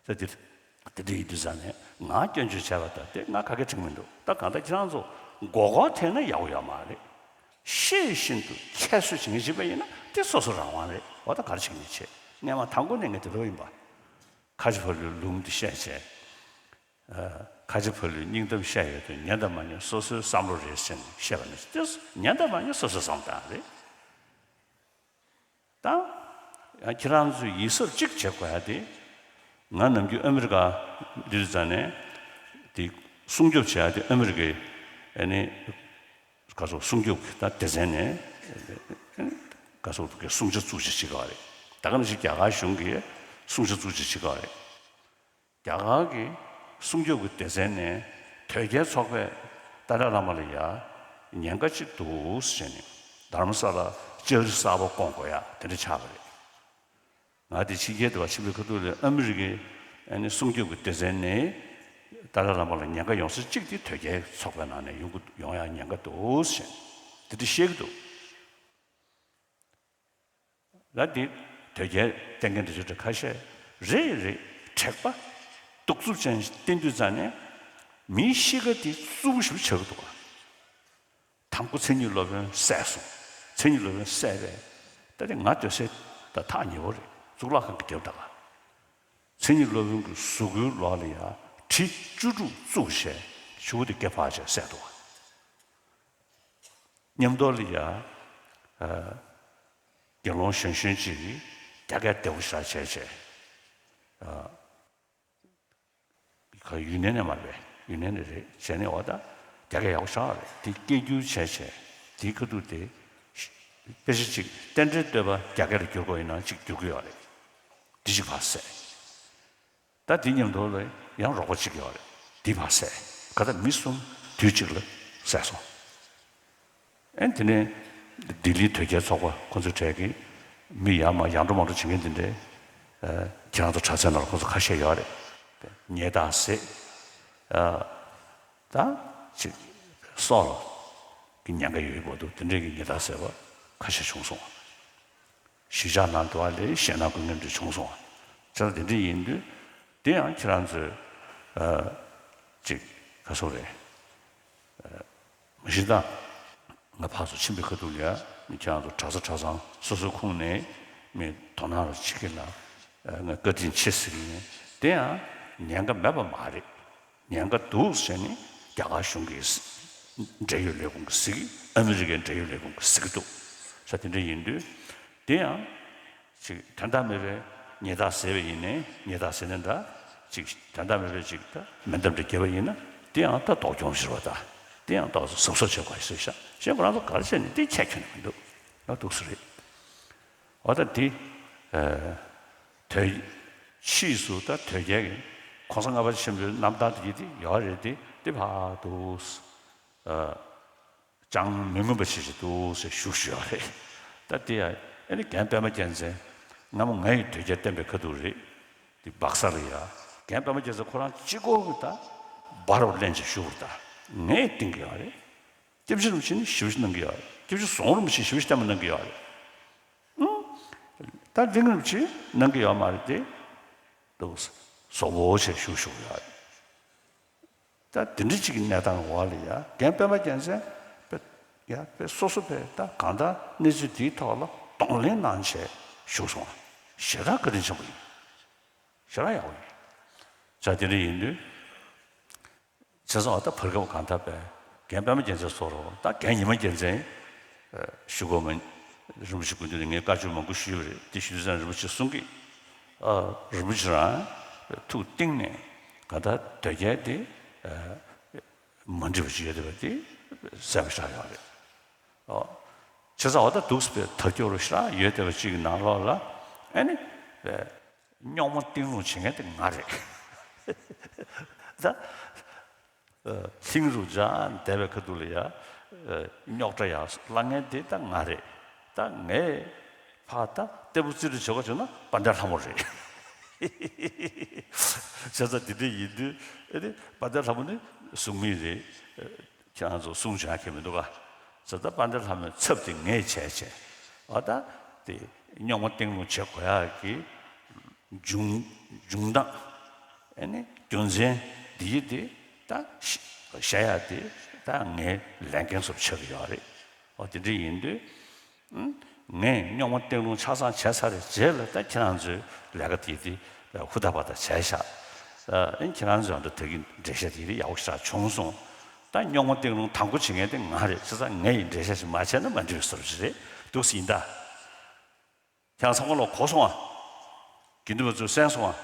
ད་དེ་དེ་འདྲ་ཡིན་དུས་ཙང་ནས་ང་སྐྱོན་བརྗོད་བྱས་པ་དང་དེ་ང་ག་གེ་འགྲིག་མི་འདུག་ད་གང་ལྟར་ཁྱེད་རང་ཚོ་མགོ་སྐོར་ཐེབས་ན་ཡག་པོ་ཡོད་མ་རེད། ཤེས་བཞིན་དུ་ཁྱད་གསོད་བྱེད་མཁན་ཞིག་པ་ཡིན་ན་དེ་སོ་སོ་རང་དབང་རེད། འོ་ད་ག་རེ་བྱེད་མཁན་བྱེད། སྔས་མ་དང་པོ་ནས་ངས་དེ་ལོས་ཡིན་པ། ཁ་ཆེ་ཕ་ལུའི་ལུང་དེ་བཤད་བྱས། ཨ། ཁ་ཆེ་ཕ་ལུའི་སྙིང་གཏམ་བཤད་ཡོད་དུས་ཉན་དང་མ་ཉན་སོ་སོའི་བསམ་བློ་རེད་ཟེར་ནས་བཤད་པ་ནི་དེ་ཉན་དང་མ་ཉན་སོ་སོའི་བསམ་བློ་རེད། ད་ཡང་ཁྱེད་རང་ཚོས་ཡིད་གཟབ་གཅིག་བྱེད་དགོས་ཡ་དེ། ང་ནམ་རྒྱུན་ཨ་མི་རི་ཀ་འདིར་འཛེགས་ནས་དེ་སྲུང་སྐྱོབ་བྱེད་ཡ་དེ་ཨ་མི་རི་ཀའི་ཨ་ནི་ག་ཚོད་སྲུང་སྐྱོབ་ཀྱི་ད་སྡེ་ཚན་ནས་ག་ཚོད་ཀྱི་སྲུང་བྱ་བཙུགས་བྱ་བྱེད་ཀྱི་ཡོད་རེད། ད་ག་ནང་བཞིན་རྒྱ་གར་གཞུང་གིས་སྲུང་བྱ་བཙུགས་བྱ་བྱེད་ཀྱི་ཡོད་རེད། རྒྱ་གར་གྱི་སྲུང་སྐྱོབ་ཀྱི་སྡེ་ཚན་ནས་དོལ་རྒྱལ་ཚོགས་པས་ཏཱ་ལའི་བླ་མ་ལ་ཡ་ཉེན་ཁ་ཅིག་འདུག་ཟེར་ནས་དྷ་རམ་ས་ལ་ལྕགས་རི་གསར་པ་བསྐོང་དགོས་ཡ་དེ་འདྲ་ཆགས་པ་རེད། ང་དེ་ཕྱི་རྒྱལ་དུ་བ་ཕྱིན་པའི་ཁ་ཐུག་ལ་ཨ་མི་རི་ཀའི་ཨ་ནི་སྲུང་སྐྱོབ་ཀྱི་སྡེ་ཚན་ནས་ཏཱ་ལའི་བླ་མ་ལ་ཉེན་ཁ་ཡོང་ས་གཅིག་དེ་དོལ་རྒྱལ་ཚོགས་པའི་ནང་ནས་ཡོང་གི་ཡོང་ཡ་ཉེན་ཁ་འདུག་ཟེར་ནས་དེ་འདྲ་བཤད་ཀྱི་འདུག་ལ་འདི་དོལ་རྒྱལ་བསྟེན་མཁན་དེ་ཚོ་དེ་ཁ་ཤས་རེད་རེད། དྲེགས་པ་གདུག་རྩུབ་ཅན་ཞིག་བསྟེན་དུས་ཙང་ནས་མིའི་གཤིས་ཀ་དེ་རྩུབ་པོ་ཞིག་ཆགས་ཀྱི་འདུག་ག་དང་པོ་མཚན་ཉིད་སློབ་དཔོན་བསད་སོང་། མཚན་ཉིད་སློབ་དཔོན་བསད་པས་ད་དེ་ང་སྡོད་སའི་ད་ཐག་ཉེ་བོ་རེད། གཙུག་ལག་ཁང་གི་རྒྱབ་ད་ག་མཚན་ཉིད་སློབ་དཔོན་གྱི་གཟུགས་པོའི་ལོགས་ལ་ཡ་གྲི་བཅུ་དྲུག་བཙུགས་བྱས་ཕྱུ་པ་དེ་སྐེ་ཕར་བྱས་བསད་འདུག་ག་མཉམ་དུ་ལ་ཡ། ཨ། དགེ་སློང་གཞོན་གཞོན་ཅིག་རྒྱ་སྐད་བདེ་པོ་ཞེ་དྲག་བྱས་བྱས། ཨ། ཁ་ཡུན་ནན་ནས་མ་རེད་པས། ཡུན་ནན་ནས་རེད། བྱས་ནས་འོ་ད་རྒྱ་སྐད་ཡག་པོ་ཞེ་དྲག་རེད། དེ་སྐད་བསྒྱུར་བྱས་བྱས་དེའི་ཁ་ཐུག་དེ་དཔེ་ཆ་གཅིག་རྟེན་འབྲེལ་བསྟོད་པ་རྒྱ་སྐད་ལ་བསྒྱུར་དགོས་ཡིན་ན་གཅིག་བསྒྱུར་གྱི་ཡོད་རེད། འདི་གཅིག་ཕར་བསད། ད་དེ་མཉམ་དུ་ལ་ཡང་རོགས་པ་གཅིག་ཡོད་རེད། འདི་ཕར་བསད། ག་ད་མི་གསུམ་དུས་གཅིག་ལ་བསད་སོང་། ཨེ་དེ་ནས་ལྡི་ལིའི་དོལ་རྒྱལ་ཚོགས་པ་ཁོ་ཚོའི་གྲས་ཀྱི་མི་ཡར་མར་ཡར་འགྲོ་མར་འགྲོ་བྱེད་མཁན་དེ་འདྲའི། ཨ། ཁྱེད་རང་ཚོ་དྲ་ཚན་ནང་ལ་ཁོ་ཚོ་ཁ་ཤས་ཡོད་རེད། ཉེས་རྡུང་ཟེར། ཨ། ད་ཅིག་སྲོག་ལ་གི་ཉེན་ཁ་ཡོད་པ་འདུག་དེ་འདྲའི་གི་ཉེས་རྡུང་ཟེར་བ་ཁ་ཤས་བྱུང་སོང་། གཞིས་ཆགས་ནང་དུ་བ་ལས་གཞས་སྣ་འཁོན་མཁན་འདྲ་བྱུང་སོང་། བྱས་ཙང་དེ་འདྲ་ཡིན་དུས་དེ་ཡང་ཁྱེད་རང་ཚོས། ཨ། ཅིག་ག་ཚོད་རེད། ཨ། མ་གཞི་ད་ང་ཕར་ཚུར་ཕྱིན་པའི་ཁ་ཐུག་ལ་ཡ་མི་ཁྱེད་རང་ཚོ་གྲྭ་ས་གྲྭ་ཚང་སོ་སོའི་ཁོངས་ནས་མི་དོ་སྣང་རུ་བྱེད་ཀྱི་ལ། ཨ། ང་བཀའ་དྲིན་ཆེ་ཟེར་གྱི་ཡིན། དེ་ཡང་ཉེན་ཁ་མེད་པ་མ་རེད། ཉེན་ཁ་འདུག་ཟེར་ནས་རྒྱ་གར་གཞུང་གི་འབྲེལ་ཡོད་ལས་ཁུངས་ཀྱིས་ཟེར་གྱི། ཨ་མི་རི་ཀའི་འབྲེལ་ཡོད་ལས་ཁུངས་ཀྱིས་ཟེར་གྱི་འདུག་ས་དེ་འདྲ་ཡིན་དུས་དེ་ཡང་ཅིག་དོན་དག་མེད་པའི་ཉེས་རྡུང་ཟེར་བ་ཡིན་ནའི་ཉེས་རྡུང་ཟེར་ནའི་འདྲ། ཅིག་དོན་དག་མེད་པའི་ཅིག་ད་མེ་མདའ་འདྲ་བརྒྱབ་པ་ཡིན་ན་དེ་ཡང་ད་ལྡོག་གྱོང་ཟེར་བ་ད། དེ་ཡང་ཏོག་ཙམ་གཟབ་གཟབ་བྱེད་དགོས་ཞེས་བཤད། གཞན་ཁོ་རང་ཚོ་ག་རེ་བྱས་ནས་དེ་ཁྱད་ཁྱོན་ནས་མི་འདུག་ཡང་འདུག་སེ་རེད། འོ་ད་འདི། ཨ། དོལ། ཕྱིས་སུ་ད་དོལ་རྒྱལ་གྱི་གོང་ས་ལྔ་པ་ཆེན་པོའི་རྣམ་ཐར་དེ་དེ་ཡོད་རེད་དེ། དེ་ཕར་འདུག་ཨ། ཅང་མི་མངོན་པ་ཞིག་ཞིག་འདུག་ཟེར་ཞུ་ཞུ་ཡོད་རེད། ད་དེ་ཡ་ཨ་ནི་རྒན་པད་མ་རྒྱལ་མཚན་སྔ་མོ་ང་ཡི་དོལ་རྒྱལ་བསྟན་པའི་ཁ་ཐུག་རེད། དེ་སྦག་ས་ལ་ཡ་རྒན་པད་མ་རྒྱལ་མཚན་ཁོ་རང་གཅིག་པོ་གི་ད་འབར་བ་ལེན་ཅིག་ཞུ་བར། ད་ངས་བསྟན་གྱི་ཡོད་རེད། སྐྱབས་རྗེ་རིན་པོ་ཆེ་ནི་ཞེ་པོ་ཅིག་གནང་གི་ཡོད་རེད། སྐྱབས་རྗེ་ཟུང་རིན་པོ་ཆེ་ཞེ་པོ་ཅིག་བསྟན་པ་གནང་གི་ཡོད་རེད། ཨང་། ད་གླིང་རིན་པོ་ཆེ་གནང་གི་ཡོད་མ་རེད་དེ། འདུག་བཟོ་བོ་ཆེ་ཞུ་ཞུ་ཡོད་རེད། ད་དེ་འདྲ་ཅིག་གི་གནས་སྟངས་འོག་ལ་ཡ་རྒན་པད་མ་རྒྱལ་མཚན་པས་ཡ་པས་སོ་སོ་པས་ད་གང་ལྟར་གནས་ཚུལ་འདིའི་ཐོག་ལ་གདོང་ལེན་གནང་བྱས་བཞུགས་སོང་། ཞེ་དྲག་བཀའ་དྲིན་ཆེན་པོ་ཡིན། ཞེ་དྲག་ཡག་པོ་ཡིན། ཙང་དེ་འདྲ་ཡིན་དུས། བྱས་ཙང་ད་བར་སྐབས་གང་ལྟར་པས་རྒན་པད་མ་རྒྱལ་མཚན་སོགས་རོ། ད་རྒན་ཉི་མ་རྒྱལ་མཚན་ཞུ་དགོས་མིན། རིན་པོ་ཆེ་སྐུ་མདུན་ནས་ངས་བཀའ་ཆོས་མང་པོ་ཞུས་པ་རེད། དེ་ཞུས་ཙང་རིན་པོ་ཆེ་གསུང་གི། ཨ། རིན་པོ་ཆེ་རང་ཐུགས་གཏིང་ནས་ག་ད་དོལ་རྒྱལ་དེ་མ་འགྲིག་པ་ཞིག་ཡོད་བསྡད་པ་དེ་གསལ་པོ་ཆགས་ཡོད་རེད། ཨོ། བྱས་ཙང་འོ་ད་འདུག་སེ་ཐབས་སྐྱོ་རུ་ཞེ་དྲག་ཡོད་བསྡད་པ་ཅིག་གི་ནང་ལོགས་ལ་ཨ་ནི་རྙོག་མ་གཏིང་རུམ་བྱེད་མཁན་དེ་ང་རེད། ད། ལྷིང་རུ་འཇགས་བསྡད་པའི་ཁ་ཐུག་ལ་ཡ། རྙོག་དྲ་ཡར་བསླང་མཁན་དེ་ད་ང་རེད། ད་ངས་ཕར་ད་ལྟད་མོ་རྩེ་རུ་བྱེད་དགོས་བྱུང་ན་དཔལ་ལྡན་ལྷ་མོ་རེད། བྱས་ཙང་དེ་འདྲ་ཡིན་དུས་ཨེ་ནི་དཔལ་ལྡན་ལྷ་མོ་ནི་གསུང་མི་རེད། ཁྱེད་རང་ཚོ་གསུང་བྱ་མཁན་མི་འདུག་ག་བྱས་ཙང་དཔལ་ལྡན་ལྷ་མོའི་ཚབ་དེ་ངས་བྱས་བྱས། འོ་ད་དེ་རྙོག་མ་གཏིང་རུམ་བྱེད་དགོས་ཡག་གི་འབྱུང་འབྱུང་སྟངས། ཨ་ནི་རྒྱུ་མཚན་འདི་དེ་ད་བཤད་ཡག་དེ་ད་ངའི་ལས་འགན་སོགས་ཆགས་ཀྱི་ཡོད་རེད། འོ་དེ་འདྲ་ཡིན་དུས། ཨུམ། ངས་རྙོག་མ་གཏིང་རུམ་ཆ་ཚང་བྱས་ཚར་བའི་རྗེས་ལ་ད་ཁྱེད་རང་ཚོའི་ལས་ཀ་དེ་དེ་ཧུར་ཐག་པ་ཐག་བྱས་ཤག་ཨ་ནི་ཁྱེད་རང་ཚོའི་འདྲ་ད་གིན་འགྲེལ་བཤད་དེ་དེ་ཡག་པོ་ཞེ་དྲག་བྱུང་སོང་། ད་རྙོག་མ་གཏིང་རུམ་དང་པོ་བྱེད་མཁན་དེ་ང་རེད། བྱས་ཙང་ངས་ཡིན་འགྲེལ་བཤད་ཞིག་མ་བྱས་ན་མ་འགྲིག་པའི་བཟོ་འདྲ་ཞིག་རེད་འདུག་སེ་ཡིན་ད། ཁྱེད་རང་ཚང་མ་ལོག་གོ་སོང་ཨ། དགེ་འདུན་པ་ཚོས་གསན་སོང་ཨ།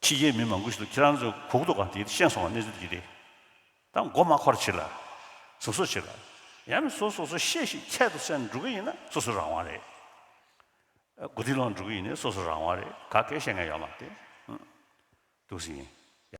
ཕྱི་རྒྱལ་མི་མང་པོ་ཞིག་ཏུ་ཁྱེད་རང་ཚོས་གོ་གི་འདུག་ག་དེ་ཤེས་སོང་ཨ། གནས་ཚུལ་དེ་རེད། ད་མགོ་མ་འཁོར་བྱེད་ལ། གཟབ་གཟབ་བྱེད་ལ། ཡང་ན་སོ་སོ་སོ་ཤེས་ཤིག་ཁྱད་དུ་བསད་འགྲོ་གི་ཡིན་ན་སོ་སོའི་རང་དབང་རེད། མགོ་རྟིང་སློག་འགྲོ་གི་ཡིན་ན་སོ་སོའི་རང་དབང་རེད། ག་གེ་བཤད་མཁན་ཡོད་མ་རེད། འདུག་སེ་ཡིན།